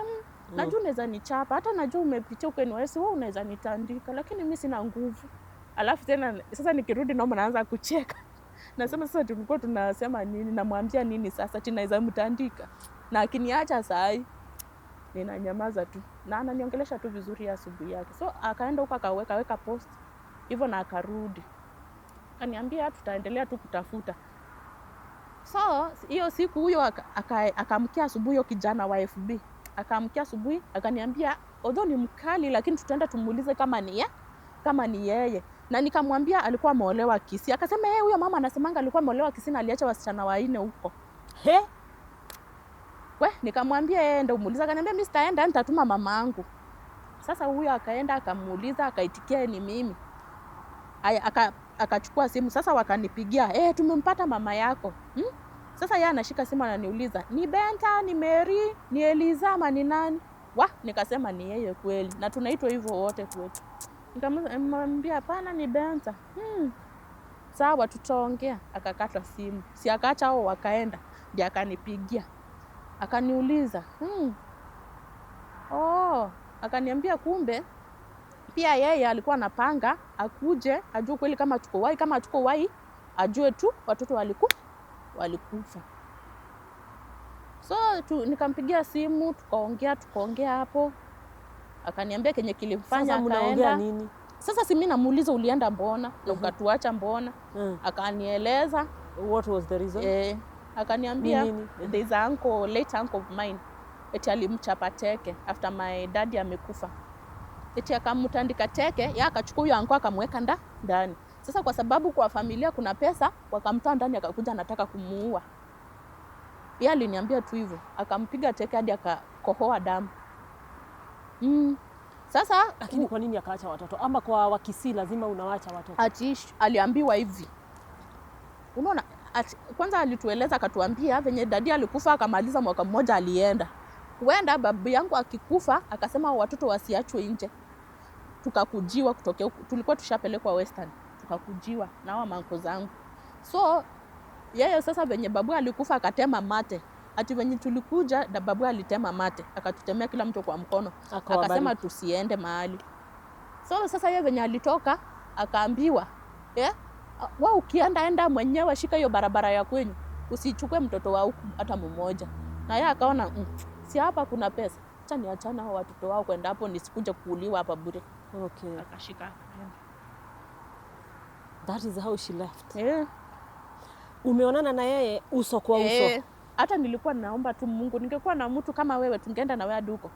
najua unaweza nichapa, hata najua umepitia huko NYS, wewe unaweza nitandika, lakini mimi sina nguvu. Alafu tena sasa nikirudi naomba naanza kucheka. Nasema sasa tulikuwa tunasema nini, namwambia nini sasa, tinaweza mtandika. Na akiniacha saa hii ninanyamaza tu. Na ananiongelesha tu vizuri asubuhi yake. So akaenda huko akaweka weka post hivyo na akarudi. Akaniambia tutaendelea tu kutafuta. So hiyo siku huyo akaamkia asubuhi, huyo kijana wa FB akaamkia asubuhi akaniambia although ni mkali lakini tutaenda tumuulize kama ni yeye. Na nikamwambia alikuwa ameolewa Kisii. Akasema yeye huyo mama anasemanga alikuwa ameolewa Kisii na aliacha wasichana wanne huko. He? We, nikamwambia yeye ndio umuulize. Akaniambia mimi sitaenda, nitatuma mamangu. Sasa huyo akaenda akamuuliza, akaitikia ni mimi. Aya, akachukua simu sasa, wakanipigia, tumempata mama yako. Sasa yeye anashika simu ananiuliza, ni Benta, ni Mary, ni Eliza ama ni nani? Wa, nikasema ni yeye kweli, na tunaitwa hivyo wote kwetu. Nikamwambia hapana, ni Benta. Sawa, tutaongea. Akakata simu. Si akaacha hao wakaenda, ndiye akanipigia. Akaniuliza, Oh, akaniambia kumbe pia yeye alikuwa anapanga akuje ajue kweli kama tuko wai, kama tuko wai ajue tu watoto walikufa. So nikampigia simu tukaongea hapo. Akaniambia kenye kilimfanya Sasa mnaongea akaenda. nini? Sasa si mimi namuuliza ulienda mbona na ukatuacha mbona? Akanieleza. What was the reason? Akaniambia Ni nini? there is a uncle, late uncle of mine. Eti alimchapa teke after my daddy amekufa. Eti akamtandika teke, ya akachukua huyo uncle akamweka ndani. Sasa kwa sababu kwa familia kuna pesa, wakamtoa ndani akakuja anataka kumuua. Yeye aliniambia tu hivyo, akampiga teke hadi akakohoa damu. Sasa Lakini kwa nini akaacha watoto? Ama kwa Wakisii lazima unawacha watoto? Ati aliambiwa hivi, unaona, ati, kwanza alitueleza akatuambia venye daddy alikufa akamaliza mwaka mmoja alienda kuenda, babu yangu akikufa akasema watoto wasiachwe nje, tukakujiwa kutokea huku, tulikuwa tushapelekwa Western, tukakujiwa na hawa mauncle zangu. So yeye sasa venye babu alikufa akatema mate, ati venye tulikuja na babu alitema mate akatutemea kila mtu kwa mkono, Akawabariki. akasema tusiende mahali. So sasa yeye venye alitoka akaambiwa, yeah, wa ukienda enda mwenyewe, shika hiyo barabara ya kwenyu, usichukue mtoto wa huku hata mmoja. Na yeye akaona si hapa kuna pesa, acha niachane hao watoto wao kwenda hapo nisikuje kuuliwa hapa bure. Akashika akaenda. That is how she left. Yeah. Umeonana na yeye uso kwa uso? Eh, hata nilikuwa naomba tu Mungu, ningekuwa na mtu kama wewe tungeenda na wewe hadi huko.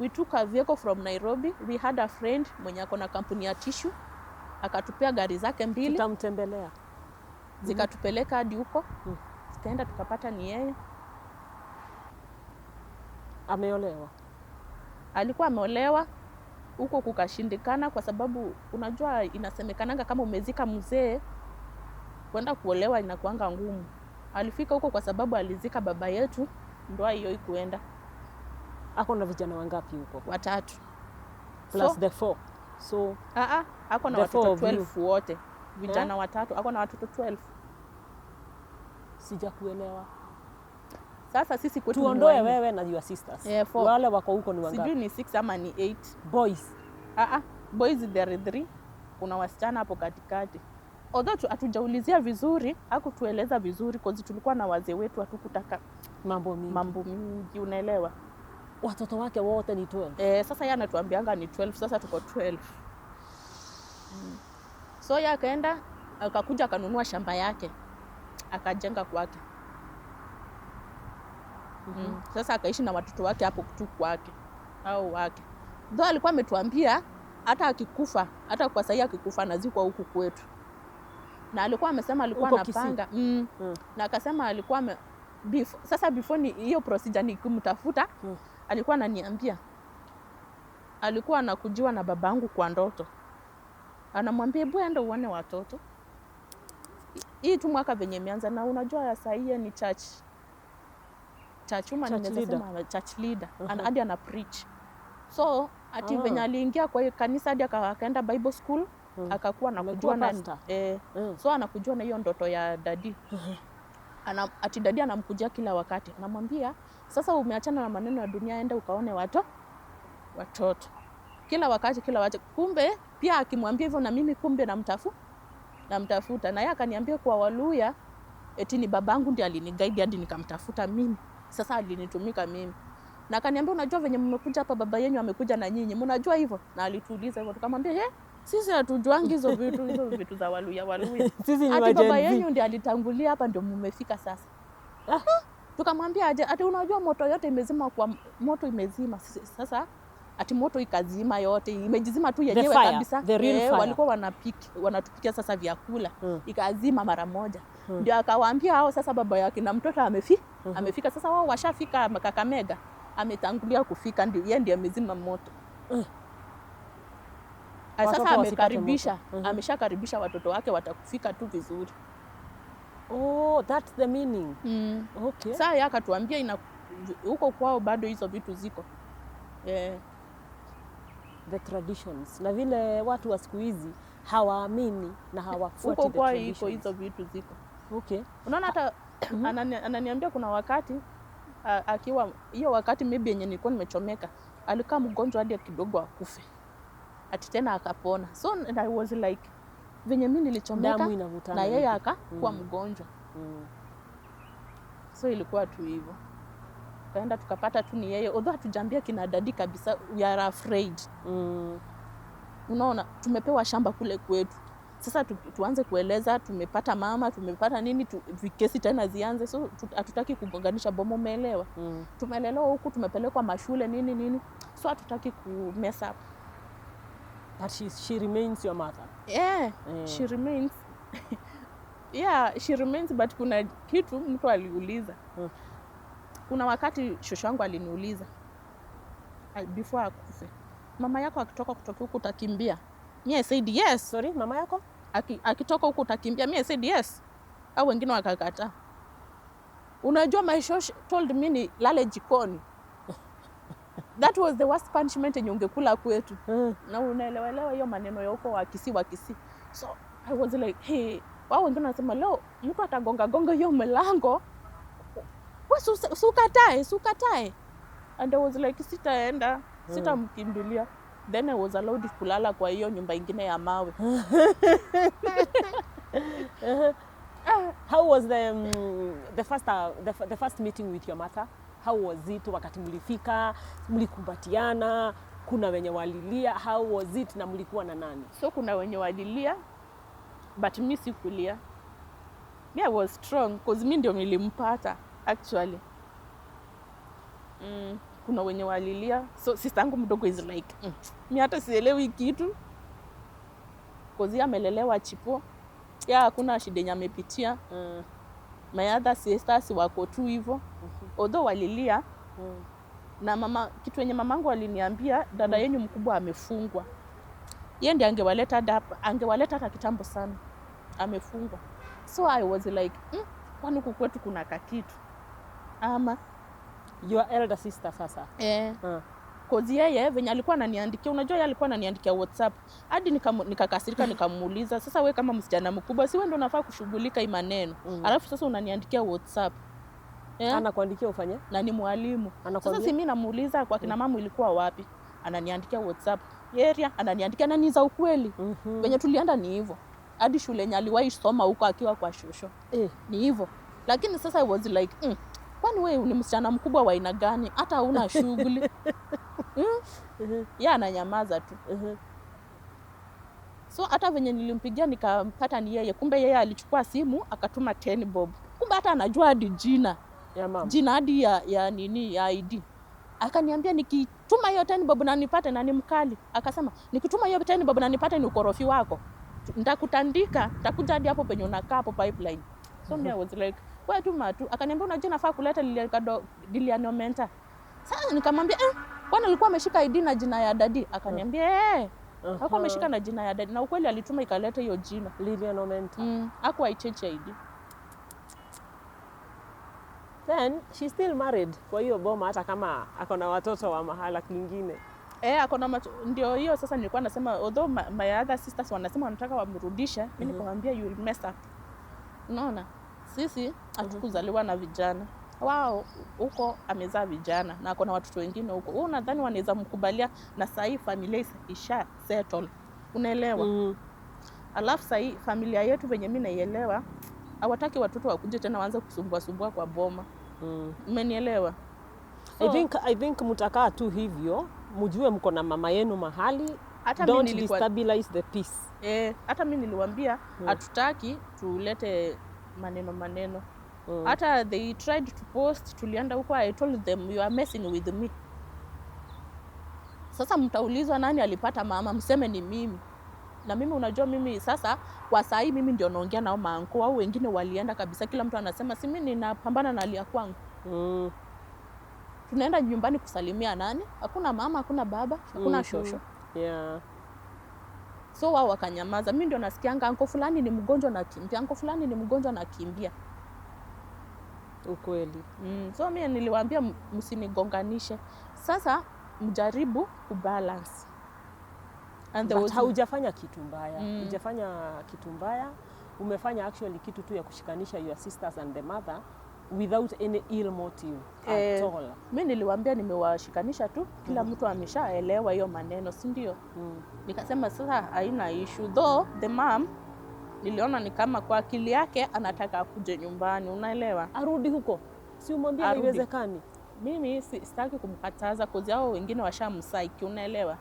We took a vehicle from Nairobi. We had a friend mwenye ako na kampuni ya tissue, akatupea gari zake mbili Tutamtembelea. zikatupeleka hadi huko. Tukaenda tukapata ni yeye. Ameolewa? Alikuwa ameolewa huko kukashindikana, kwa sababu unajua inasemekananga kama umezika mzee kwenda kuolewa inakuanga ngumu. Alifika huko kwa sababu alizika baba yetu, ndoa hiyo ikuenda. Ako na vijana wangapi huko? Watatu. Plus So- the four. So Aa, ako na the four watoto of you. 12 wote, vijana watatu, ako na watoto 12. Sijakuelewa. Sasa sisi kwetu ni Tuondoe wanne. wewe na your sisters. Eh, four. Wale wako huko ni wangapi? Sijui ni 6 ama ni 8. Boys. Aa, boys there are 3, kuna wasichana hapo katikati. Although hatujaulizia vizuri, hakutueleza vizuri cause tulikuwa na wazee wetu, hatukutaka Mambo mingi. mambo mingi, unaelewa. Watoto wake wote ni 12. Eh, sasa yeye anatuambianga ni 12, sasa tuko 12. So yeye akaenda akakuja akanunua shamba yake akajenga kwake. Sasa akaishi na watoto wake hapo tu kwake au wake. Though alikuwa ametuambia hata akikufa, hata kwa sahii akikufa anazikwa huku kwetu, na alikuwa amesema alikuwa Huko Kisii? anapanga na akasema alikuwa sasa before ni hiyo procedure nikimtafuta alikuwa ananiambia alikuwa anakujiwa na babangu kwa ndoto, anamwambia hebu enda uone watoto hii tu mwaka venye imeanza, na unajua ya saa hii ni church woman, Church ninaweza leader. sema church leader. Hadi ana preach, so ati venye aliingia kwa hiyo kanisa hadi akaenda Bible school akakuwa anakujua Amekuwa na pastor. so anakujua na hiyo ndoto ya daddy. Ati daddy anamkujia kila wakati, anamwambia sasa umeachana na maneno ya dunia, enda ukaone watoto kila wakati, kila wakati. Kumbe pia akimwambia hivyo na mimi kumbe namtafuta, na yeye akaniambia kwa Waluya eti ni babangu ndiye aliniguide hadi nikamtafuta mimi, sasa alinitumika mimi na akaniambia unajua venye mmekuja hapa baba yenyu amekuja na nyinyi, mnajua hivyo? Na alituuliza hivyo, tukamwambia he, sisi hatujuangi hizo vitu za Waluya Waluya. Sisi ni Ati wa baba Gen Z. yenyu ndiye alitangulia hapa ndio mmefika sasa. Ah. Tukamwambia aje? Ati unajua moto yote imezima, kwa moto imezima sasa ati moto ikazima yote, imejizima tu yenyewe fire, kabisa. the real fire. Walikuwa wanatupikia sasa vyakula ikazima mara moja. Ndio akawaambia hao sasa baba yake na mtoto amefika sasa, wao washafika Kakamega, ametangulia kufika, ndio yeye ndiye amezima moto. Ah, Watoto sasa wasipate amekaribisha moto. Ameshakaribisha watoto wake watakufika tu vizuri. Oh, that's the meaning. Okay. Saa yeye akatuambia ina huko kwao bado hizo vitu ziko. The traditions. Na vile watu wa siku hizi hawaamini na hawafuati Huko the kwao iko traditions. hizo vitu ziko. Unaona hata ananiambia kuna wakati akiwa hiyo wakati maybe yenye nilikuwa nimechomeka alikaa mgonjwa hadi kidogo akufe, ati tena akapona. So and I was like venye mi nilichomeka Damu inavutana na yeye hivi. akakuwa mgonjwa, so ilikuwa tu hivyo. Tukaenda tukapata tu ni yeye, although hatujaambia kina daddy kabisa, we are afraid. Unaona, tumepewa shamba kule kwetu, sasa tuanze kueleza tumepata mama, tumepata nini vikesi tena zianze, so hatutaki kugonganisha bomo, umeelewa? Tumelelewa huku, tumepelekwa mashule nini nini, so hatutaki ku mess up. But she remains your mother. Yeah, she remains, yeah, she remains, but kuna kitu mtu aliuliza. Kuna wakati shosho yangu aliniuliza before akufe, mama yako akitoka kutoka huku utakimbia? Me I said yes. Sorry, mama yako? Akitoka huku utakimbia? Me I said yes. Au wengine wakakataa. Unajua my shosh told me ni lale jikoni. That was the worst punishment yenye ungekula kwetu. Na unaelewelewa hiyo maneno ya huko Wakisii Wakisii. So I was like, hey, wao wengine wanasema leo mtu atagonga gonga hiyo mlango. We sukatae, sukatae. And I was like, sitaenda, sitamkimbilia. Then I was allowed kulala kwa hiyo nyumba ingine ya mawe. How was the first meeting with your mother? How was it wakati mlifika, mlikumbatiana, kuna wenye walilia, how was it na mlikuwa na nani? So kuna wenye walilia, but mi sikulia. Me I was strong cause mi ndio nilimpata actually. Kuna wenye walilia, so sister yangu mdogo is like, mi hata sielewi kitu cause yeye amelelewa chipo ya hakuna shida yenye amepitia. My other sisters wako tu hivyo, although walilia. Na mama, kitu yenye mamangu aliniambia, dada yenyu mkubwa amefungwa, ye ndiye angewaleta hadi hapa, angewaleta hata kitambo sana, amefungwa. So I was like, kwani huku kwetu kuna kakitu ama? Your elder sister sasa. Eh. Cause yeye venye alikuwa ananiandikia, unajua yeye alikuwa ananiandikia WhatsApp hadi nikakasirika, nikamuuliza, sasa we kama msichana mkubwa, si wewe ndio unafaa kushughulika hii maneno? Alafu sasa unaniandikia WhatsApp, eh? Anakuandikia ufanye? Na ni mwalimu. Sasa Anakuambia? si mimi namuuliza kwa kina mama ilikuwa wapi, ananiandikia WhatsApp area, ananiandikia na ni za ukweli. Venye tulienda ni hivyo, hadi shule yenye aliwahi soma huko akiwa kwa shosho ni hivyo. Lakini sasa I was like, kwani wewe ni msichana mkubwa wa aina gani, hata huna shughuli? Ye ananyamaza tu. So hata venye nilimpigia nikampata ni yeye, kumbe yeye alichukua simu akatuma 10 bob, kumbe hata anajua hadi jina Ya mama. jina hadi ya nini ya ID. Akaniambia nikituma hiyo 10 bob na nipate, na ni mkali, akasema nikituma hiyo 10 bob na nipate ni ukorofi wako, nitakutandika, nitakuja hadi hapo penye unakaa hapo Pipeline. So me I was like, wewe tuma tu. Akaniambia unajua nafaa kuleta Lilian Omenta. Sasa nikamwambia, eh, kwani alikuwa ameshika ID na jina ya daddy? Akaniambia eh, alikuwa ameshika na jina ya daddy, na ukweli alituma ikaleta hiyo jina. Lilian Omenta. Hakuwa change ID. Then she's still married kwa hiyo boma hata kama ako na watoto wa mahala kwingine. Eh, ako na macho, ndio hiyo sasa nilikuwa nasema, although my other sisters wanasema wanataka wamrudishe, mimi nikamwambia you will mess up. Unaona? Sisi hatukuzaliwa na vijana. Wao huko amezaa vijana na ako na watoto wengine huko. Wewe unadhani wanaweza mkubalia? Na saa hii familia isha settle. Unaelewa? Alafu saa hii familia yetu venye mimi naielewa, hawataki watoto wakuje tena waanze kusumbua sumbua kwa boma. Umenielewa? I think mtakaa tu hivyo, mjue mko na mama yenu mahali. Hata mi Don't destabilize the peace. Eh, hata mi niliwambia hatutaki tulete maneno maneno. Hata they tried to post, tulienda huko, I told them you are messing with me. Sasa mtaulizwa nani alipata mama, mseme ni mimi. Na mimi unajua mimi sasa kwa saa hii mimi ndio naongea nao mauncle, au wengine walienda kabisa, kila mtu anasema si mimi ninapambana na hali ya kwangu. Tunaenda nyumbani kusalimia nani? Hakuna mama, hakuna baba, hakuna shosho. So wao wakanyamaza. Mi ndio nasikianga uncle fulani ni mgonjwa nakimbia, uncle fulani ni mgonjwa nakimbia. Ukweli. So mi niliwaambia msinigonganishe. Sasa mjaribu kubalance. And there But was haujafanya kitu mbaya. Hujafanya kitu mbaya. Umefanya actually kitu tu ya kushikanisha your sisters and the mother without any ill motive Eh, at all. Mi niliwaambia nimewashikanisha tu, kila mtu ameshaelewa hiyo maneno, si ndio? Nikasema sasa haina issue, though the mom niliona ni kama kwa akili yake anataka akuje nyumbani, unaelewa? Arudi huko, si umwambie Arudi. haiwezekani. Mimi sitaki kumkataza cause hao wengine washamsaiki, unaelewa?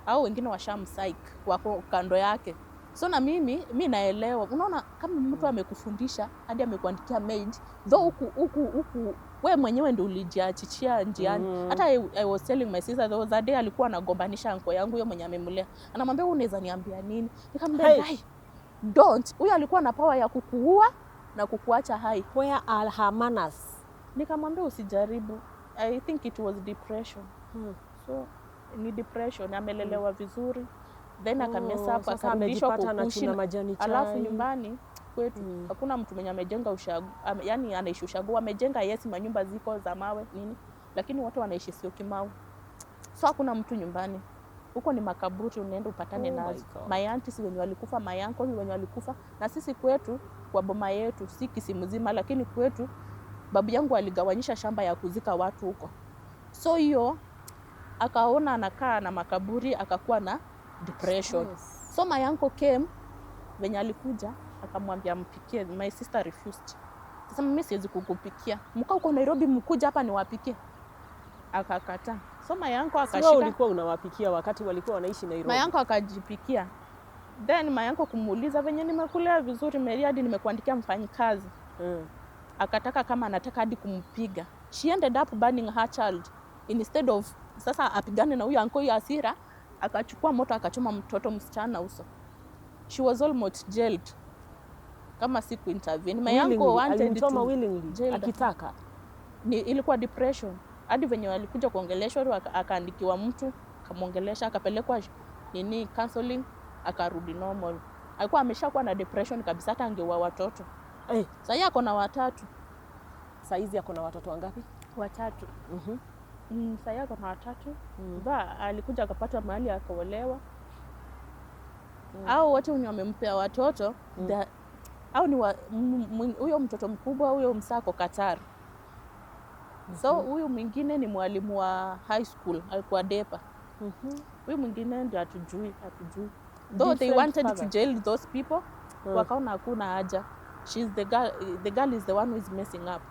Au wengine washamsaik wako kando yake, so na mimi mi naelewa. Unaona kama mtu amekufundisha hadi amekuandikia maid, though huku huku huku we mwenyewe ndio ulijiachichia njiani. Hata I was telling my sister there was a day alikuwa anagombanisha uncle yangu huyo mwenye amemlea, anamwambia wewe unaweza niambia nini? Nikamwambia Hey. hey, don't. Huyo alikuwa na power ya kukuua na kukuacha hai. Where are her manners? Nikamwambia usijaribu. I think it was depression. So ni depression, amelelewa vizuri, then akamess Oh, up, sasa akarudishwa amejipata kukushi. anachuna majani chai. Alafu nyumbani kwetu hakuna mtu mwenye amejenga ushago, yani anaishi ushago. Amejenga, yes, manyumba ziko za mawe nini, lakini watu wanaishi Syokimau, so hakuna mtu nyumbani huko, ni makaburi unaenda upatane Oh my nazo. God. My aunties wenye walikufa, my uncle wenye walikufa, na sisi kwetu kwa boma yetu, si Kisii mzima, lakini kwetu babu yangu aligawanyisha shamba ya kuzika watu huko, so hiyo akaona anakaa na makaburi, akakuwa na depression. Stress. So my uncle came, venye alikuja akamwambia mpikie. My sister refused. Sasa mimi siwezi kukupikia, mkaa uko Nairobi, mkuja hapa niwapikie. Akakataa. So my uncle Si wewe akashika ulikuwa unawapikia wakati walikuwa wanaishi Nairobi? My uncle akajipikia. Then my uncle kumuuliza, venye nimekulea vizuri Mary, hadi nimekuandikia mfanyikazi, akataka kama anataka hadi kumpiga. She ended up burning her child instead of sasa apigane na huyo uncle. Hiyo hasira akachukua moto akachoma mtoto msichana uso. She was almost jailed kama si kuintervene. My uncle Willingly, wanted alimchoma to willingly jail her. Akitaka. Ni, ilikuwa depression hadi venye walikuja kuongeleshwa, akaandikiwa mtu akamwongelesha, akapelekwa nini, counseling, akarudi normal. Alikuwa ameshakuwa na depression kabisa, hata angeua watoto. Eh, Sahii ako na watatu. Saizi ako na watoto wangapi? Watatu. Sahii ako na watatu. Ba alikuja akapata mahali akaolewa. Au wote wenye wamempea watoto au ni huyo mtoto mkubwa, huyo msako Qatar. So huyu mwingine ni mwalimu wa high school, alikuwa Depa. Huyu mwingine ndio hatujui, hatujui. Though they Different wanted to father. jail those people, wakaona hakuna haja. She's the girl, the girl is the one who is messing up.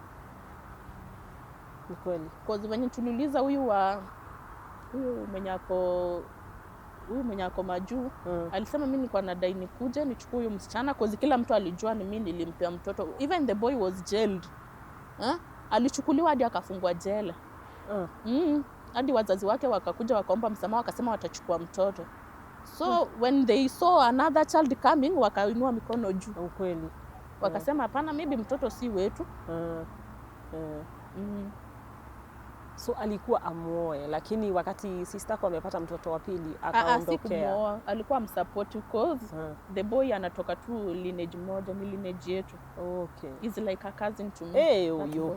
Ni kweli. Cause venye tuliuliza huyu wa huyu mwenye ako, huyu mwenye ako majuu, alisema mi nilikuwa nadai nikuje nichukue huyu msichana, cause kila mtu alijua ni mi nilimpea mtoto. Even the boy was jailed. Huh? Alichukuliwa hadi akafungwa jela. Hadi wazazi wake wakakuja wakaomba msamaha, wakasema watachukua mtoto. So when they saw another child coming, wakainua mikono juu, Ukweli. wakasema hapana, maybe mtoto si wetu. So alikuwa amuoe, lakini wakati sister amepata mtoto wa pili Ah, ah, si akaondokea. kumuoa, alikuwa msupport cause the boy anatoka tu lineage moja, ni lineage yetu. Is like a cousin to me. Eh, That huyo. boy.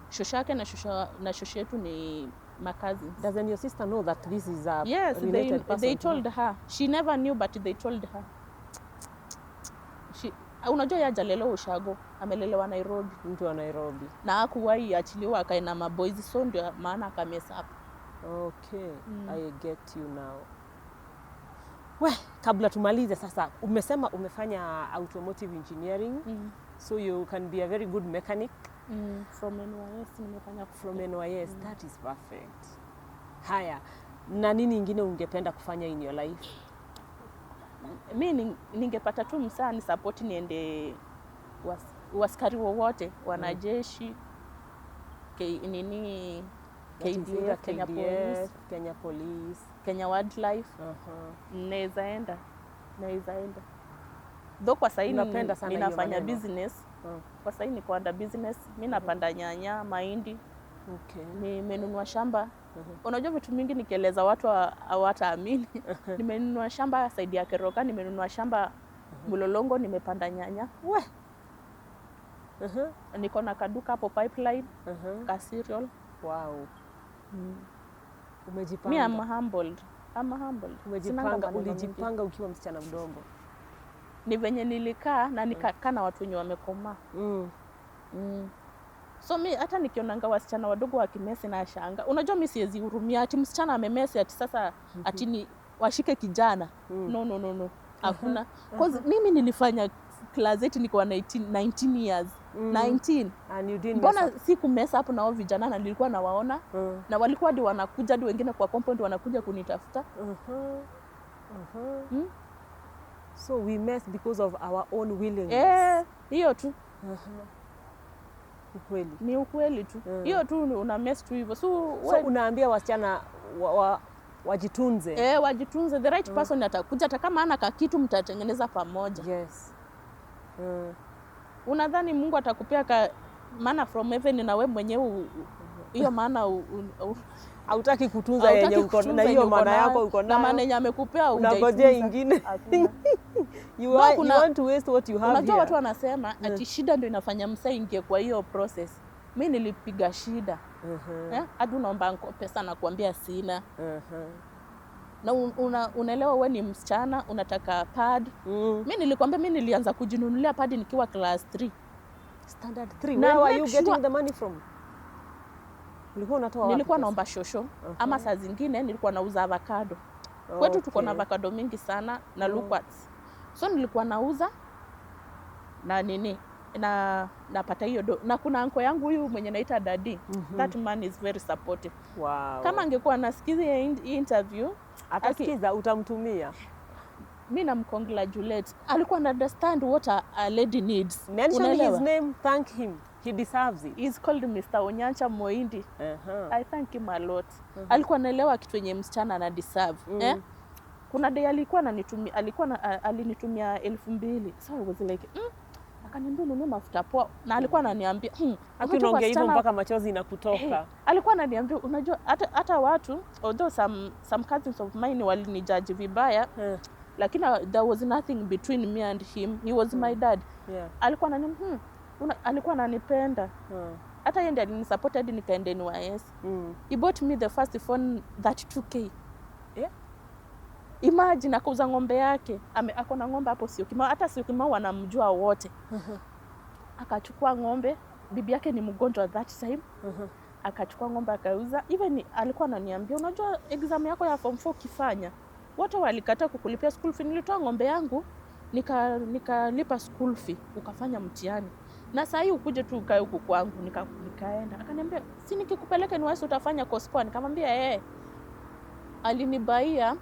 Shosha yake na shosha yetu ni macousins. Doesn't your sister know that this is a Yes, they, related person they to her? told her. She never knew, but they told her. She, unajua yeye hajalelewa ushago, amelelewa Nairobi. Mtu wa Nairobi. Na hakuwahi achiliwa akae na maboys, so ndio maana akamess up. Okay, I get you now. We, kabla tumalize sasa, umesema umefanya automotive engineering, so you can be a very good mechanic. From NYS nimefanya. From NYS. That is perfect. Haya, na nini ingine ungependa kufanya in your life? Mi ningepata tu msaa ni support niende uaskari wowote, wanajeshi, nini, That is either KDF, Kenya KDF, Police, Kenya Police. Kenya Wildlife. Naweza enda, naweza enda though kwa sahii Unapenda sana hiyo ninafanya maneno. business. Kwa sahii niko under business, mi napanda nyanya, mahindi. Nimenunua shamba. Unajua vitu mingi nikieleza watu hawataamini. Nimenunua shamba side ya Keroka, nimenunua shamba Mlolongo, nimepanda nyanya. We. Niko na kaduka hapo Pipeline, ka cereal. Wow. Mi Umejipanga. I'm humbled. I'm humbled. Sinanga Umejipanga, maneno mingi. ulijipanga ukiwa msichana mdogo. Ni venye nilikaa na nikakaa na watu wenye wamekomaa. So mi hata nikionanga wasichana wadogo wakimess na shanga, unajua mi siwezi hurumia ati msichana amemess ati sasa ati ni washike kijana. No, no, no, no, hakuna. 'Cause mimi nilifanya class 8 nikiwa 19, 19 years. 19. And you didn't mess Mbona up. si kumess up na wao vijana, na nilikuwa nawaona na walikuwa hadi wanakuja, hadi wengine kwa compound wanakuja kunitafuta. So we mess because of our own willingness. Eh, hiyo tu. Ukweli. Ni ukweli tu hiyo tu, una mess tu hivyo, so, So unaambia wasichana wajitunze. Eh, wajitunze. The right person atakuja, hata kama ana kakitu mtatengeneza pamoja. Unadhani Mungu atakupea ka Manna from heaven na we mwenyewe hiyo maana Hautaki kutunza yenye hautaki uko na kutunza hiyo yenye uko maana nayo, yako uko na nayo. Maana yenye amekupea Unangojea hujaitunza. ingine. Hakuna. You, No, are, kuna- you want to waste what you have Unajua here. watu wanasema ati shida ndio inafanya msee ingie kwa hiyo process. Mi nilipiga shida, eh? Hadi unaomba uncle pesa na kuambia sina, na unaelewa we ni msichana, unataka pad. Mi nilikwambia, mi nilianza kujinunulia pad nikiwa class 3. Standard 3. Na Where were you make getting sure- the money from? Ulikuwa unatoa wapi Nilikuwa pesa? naomba shosho, ama saa zingine nilikuwa nauza avocado. Kwetu tuko na avocado mingi sana na loquats, so nilikuwa nauza na nini na napata hiyo do. Na kuna anko yangu huyu mwenye naita daddy. That man is very supportive. Kama angekuwa anasikiza hii interview, Atasikiza, utamtumia. Mi namcongratulate. Alikuwa na understand what a lady needs. Mention Unaelewa? His name, thank him. He deserves it. He's called Mr. Onyancha Moindi. I thank him a lot. Alikuwa anaelewa kitu yenye msichana ana deserve. Eh? Kuna day alikuwa ananitumia, alikuwa na, alinitumia 2000. So I was like, Akaniambia ununue mafuta poa, na alikuwa ananiambia, Haki unajua unaongea hivyo wasichana. mpaka machozi inakutoka. Eh, alikuwa ananiambia, unajua hata watu, although some cousins of mine walinijudge vibaya, lakini there was nothing between me and him. He was my dad. Alikuwa anani alikuwa ananipenda. Hata yeye ndiye alinisupport hadi nikaenda NYS. He bought me the first phone, 32K. Imagine, akauza ng'ombe yake. Ako na ng'ombe hapo Syokimau. Hata Syokimau wanamjua wote. Akachukua ng'ombe, bibi yake ni mgonjwa that time. Akachukua ng'ombe akauza. Even alikuwa ananiambia, unajua exam yako ya form 4 ukifanya, wote walikataa kukulipia school fee. Nilitoa ng'ombe yangu nikalipa school fee, ukafanya mtihani. Na saa hii ukuje tu ukae huku kwangu. Nikaenda. Akaniambia, si nikikupeleka NYS utafanya course poa? Nikamwambia eh. Alinibaia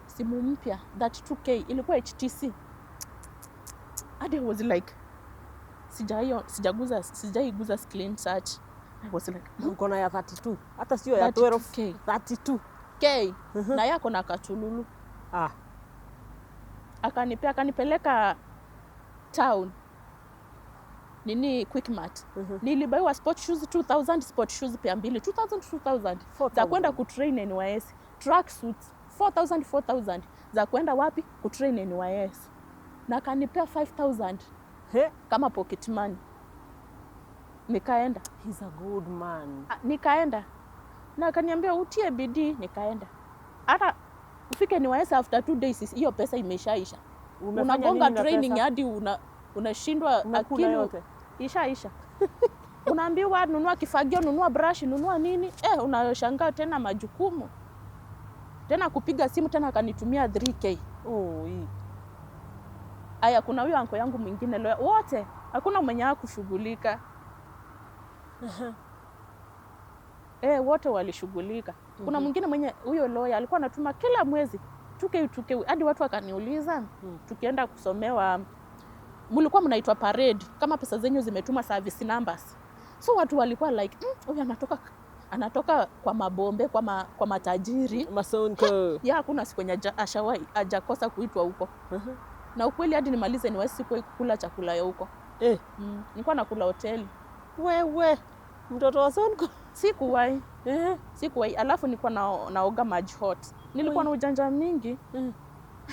simu mpya 32K, ilikuwa HTC. Hadi I was like, sijaguza, sijaiguza screen touch. I was like, Uko na ya 32. Hata sio ya 32K. 12. 32. K na yako na katululu. Ah. Akanipea, akanipeleka town, nini, Quickmart. Nilibaiwa sport shoes 2000, sport shoes pia mbili 2000 2000 za 4000. kwenda kutrain NYS, track suits 4000 4000 za kwenda wapi, kutrain NYS, na akanipea 5000 He? kama pocket money. Nikaenda. He's a good man. Ah, nikaenda na akaniambia utie bidii. Nikaenda, hata ufike NYS after 2 days hiyo pesa imeshaisha. Umefanya Unagonga nini na training pesa? hadi unashindwa Umekula akili yote? ishaisha. Unaambiwa nunua kifagio, nunua brush, nunua nini, eh, unashangaa tena majukumu, tena kupiga simu tena akanitumia 3K. Oh, hii. Aya, kuna huyo anko yangu mwingine lawyer, wote hakuna mwenye hakushughulika. Eh, wote walishughulika. Kuna mwingine mwenye huyo lawyer alikuwa anatuma kila mwezi 2K 2K, hadi watu wakaniuliza, tukienda kusomewa mlikuwa mnaitwa parade kama pesa zenyu zimetuma service numbers. So watu walikuwa like, huyu anatoka kwa mabombe, kwa matajiri." Masonko. Ya, hakuna siku yenye hajakosa kuitwa huko. Na ukweli hadi nimalize ni sikuwahi kukula chakula ya huko. Eh, Nilikuwa nakula hoteli. Wewe mtoto wa Sonko. Sikuwahi. Eh. Sikuwahi. Alafu nilikuwa naoga maji hot. Nilikuwa na ujanja mingi.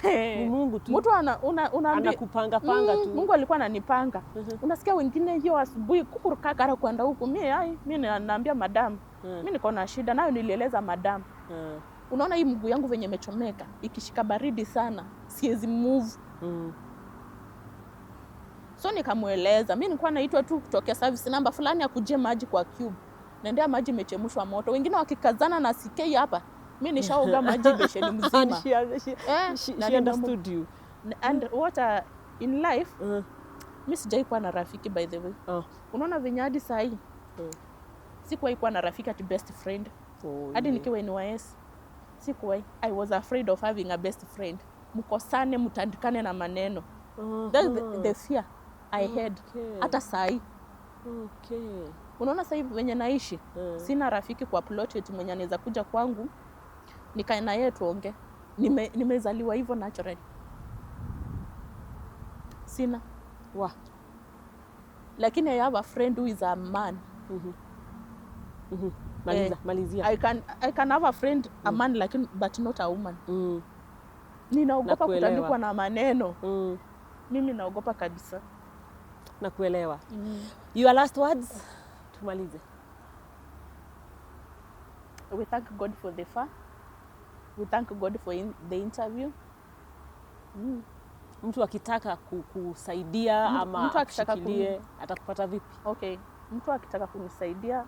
Ni Mungu tu. Mtu Anakupanga panga tu. Mungu alikuwa ananipanga. Unasikia wengine hiyo asubuhi kukurukakara kwenda huku, mi ai, mi naambia madam, mi niko na shida nayo, nilieleza madam. Unaona hii mguu yangu venye imechomeka, ikishika baridi sana, siwezi move. So nikamweleza, mi nilikuwa naitwa tu kutokea service namba fulani akujie maji kwa cube. Naendea maji imechemshwa moto. Wengine wakikazana na CK hapa, mi nishaoga maji besheni And mzima. she, Eh, na she understood you. And what in life, mi sijai kuwa na rafiki, by the way. Unaona venye hadi sahii sikuwahi kuwa na rafiki ati best friend. Oh, Hadi yeah. nikiwa NYS sikuwahi. I was afraid of having a best friend. Mkosane, mtandikane na maneno. That's the fear I had. Hata sahii. Unaona sahii venye naishi, sina rafiki kwa plot eti mwenye anaweza kuja kwangu nikae na yeye tuonge. Nimezaliwa hivyo naturally. Sina. Wa. Lakini I have a friend who is a man. Maliza, Eh, malizia. I can have a friend a man, lakini but not a woman. Ninaogopa Nakuelewa. kutandikwa na maneno. Mimi naogopa kabisa. Nakuelewa. Your last words, tumalize. We thank God for the far. We thank God for the interview. Mtu akitaka kusaidia ama Mtu akitaka akushikilie atakupata vipi? Okay, mtu akitaka kunisaidia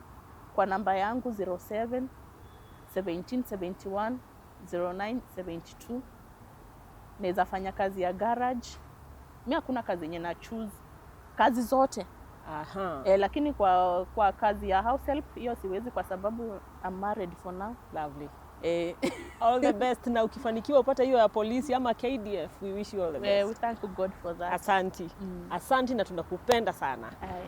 kwa namba yangu 07 17 71 09 72. Naweza fanya kazi ya garage. Mi hakuna kazi yenye na choose, kazi zote. Lakini kwa kazi ya house help hiyo siwezi kwa sababu I'm married for now. Lovely. Eh. All the best, na ukifanikiwa upate hiyo ya polisi ama KDF, we wish you all the Eh, we best. thank God for that. Asanti. Asanti na tunakupenda sana. Aya.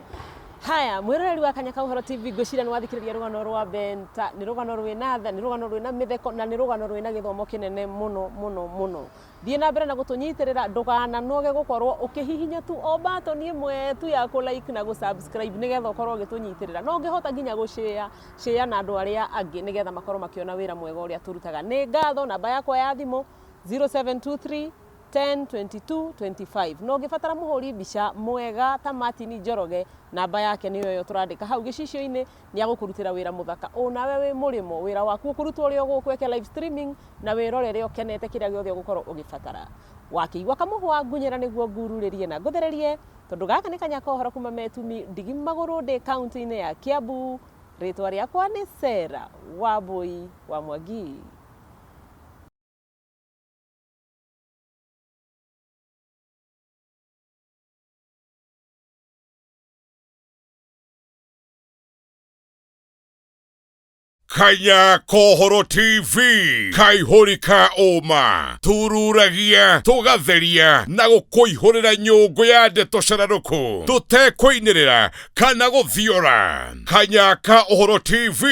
Haya, mwiroreri wa Kanya ka Ũhoro TV, ngwĩciria nĩ wathikĩrĩria rũgano rwa Benta. Nĩ rũgano rwĩna tha, nĩ rũgano rwĩna mĩtheko, na nĩ rũgano rwĩna gĩthomo kĩnene mũno mũno mũno. Thiĩ na mbere na gũtũnyitĩrĩra, ndũkananoge gũkorwo ũkĩhihinya tu o button ĩmwe tu ya kũ like na gũ subscribe nĩgetha ũkorwo ũgĩtũnyitĩrĩra, no ũngĩhota nginya gũ share, share na andũ arĩa angĩ nĩgetha makorwo makĩona wĩra mwega ũrĩa tũrutaga. Nĩ ngatho. Namba yakwa ya thimũ 0723 10 22 25. No ũngĩbatara mũhũri mbica mwega ta Martin Njoroge, namba yake nĩyo ĩyo tũrandĩka hau gĩcicio-inĩ. Nĩ agũkũrutĩra wĩra mũthaka. Ũnawe wĩ mũrĩmo, wĩra waku ũkũrutwo ũrĩ o gũkũ, eke live streaming na wĩrorere ũkenete kĩrĩa gĩothe ũgũkorwo ũgĩbatara. Wakĩigua kamũhwa, ngunyĩra nĩguo ngururĩrie na ngũthererie, tondũ gaka nĩ Kanya ka Ũhoro kuma Metumi ndigi magũrũ ndĩ kaunti-inĩ ya Kiambu. Rĩtwa rĩakwa nĩ Sera Wambui wa Mwangi. Kanya Kohoro TV, kaihũri ka ũma, tururagia, tũgatheria na gũkũihũrĩra nyũngũ ya ndeto cararũkũ tũtekũinĩrĩra kana gũthiora. Kanya ka Ũhoro TV,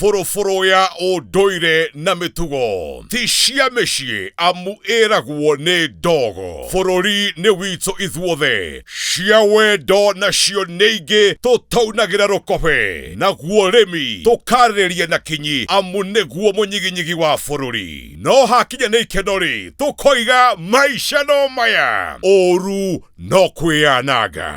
bũrũbũrũ ya ũndũire na mĩtugo ti cia mĩciĩ, amu ĩragwo nĩ ndogo. Bũrũri nĩ witũ ithuothe, cia wendo nacio nĩ ingĩ tũtaunagĩra rũkobe, naguo rĩmi tũkarĩrĩria na kinyi, amu nĩguo mũnyiginyigi wa bũrũri. No hakinya nĩ ikeno rĩ, tũkoiga maica no maya, ũru no kwĩyananga.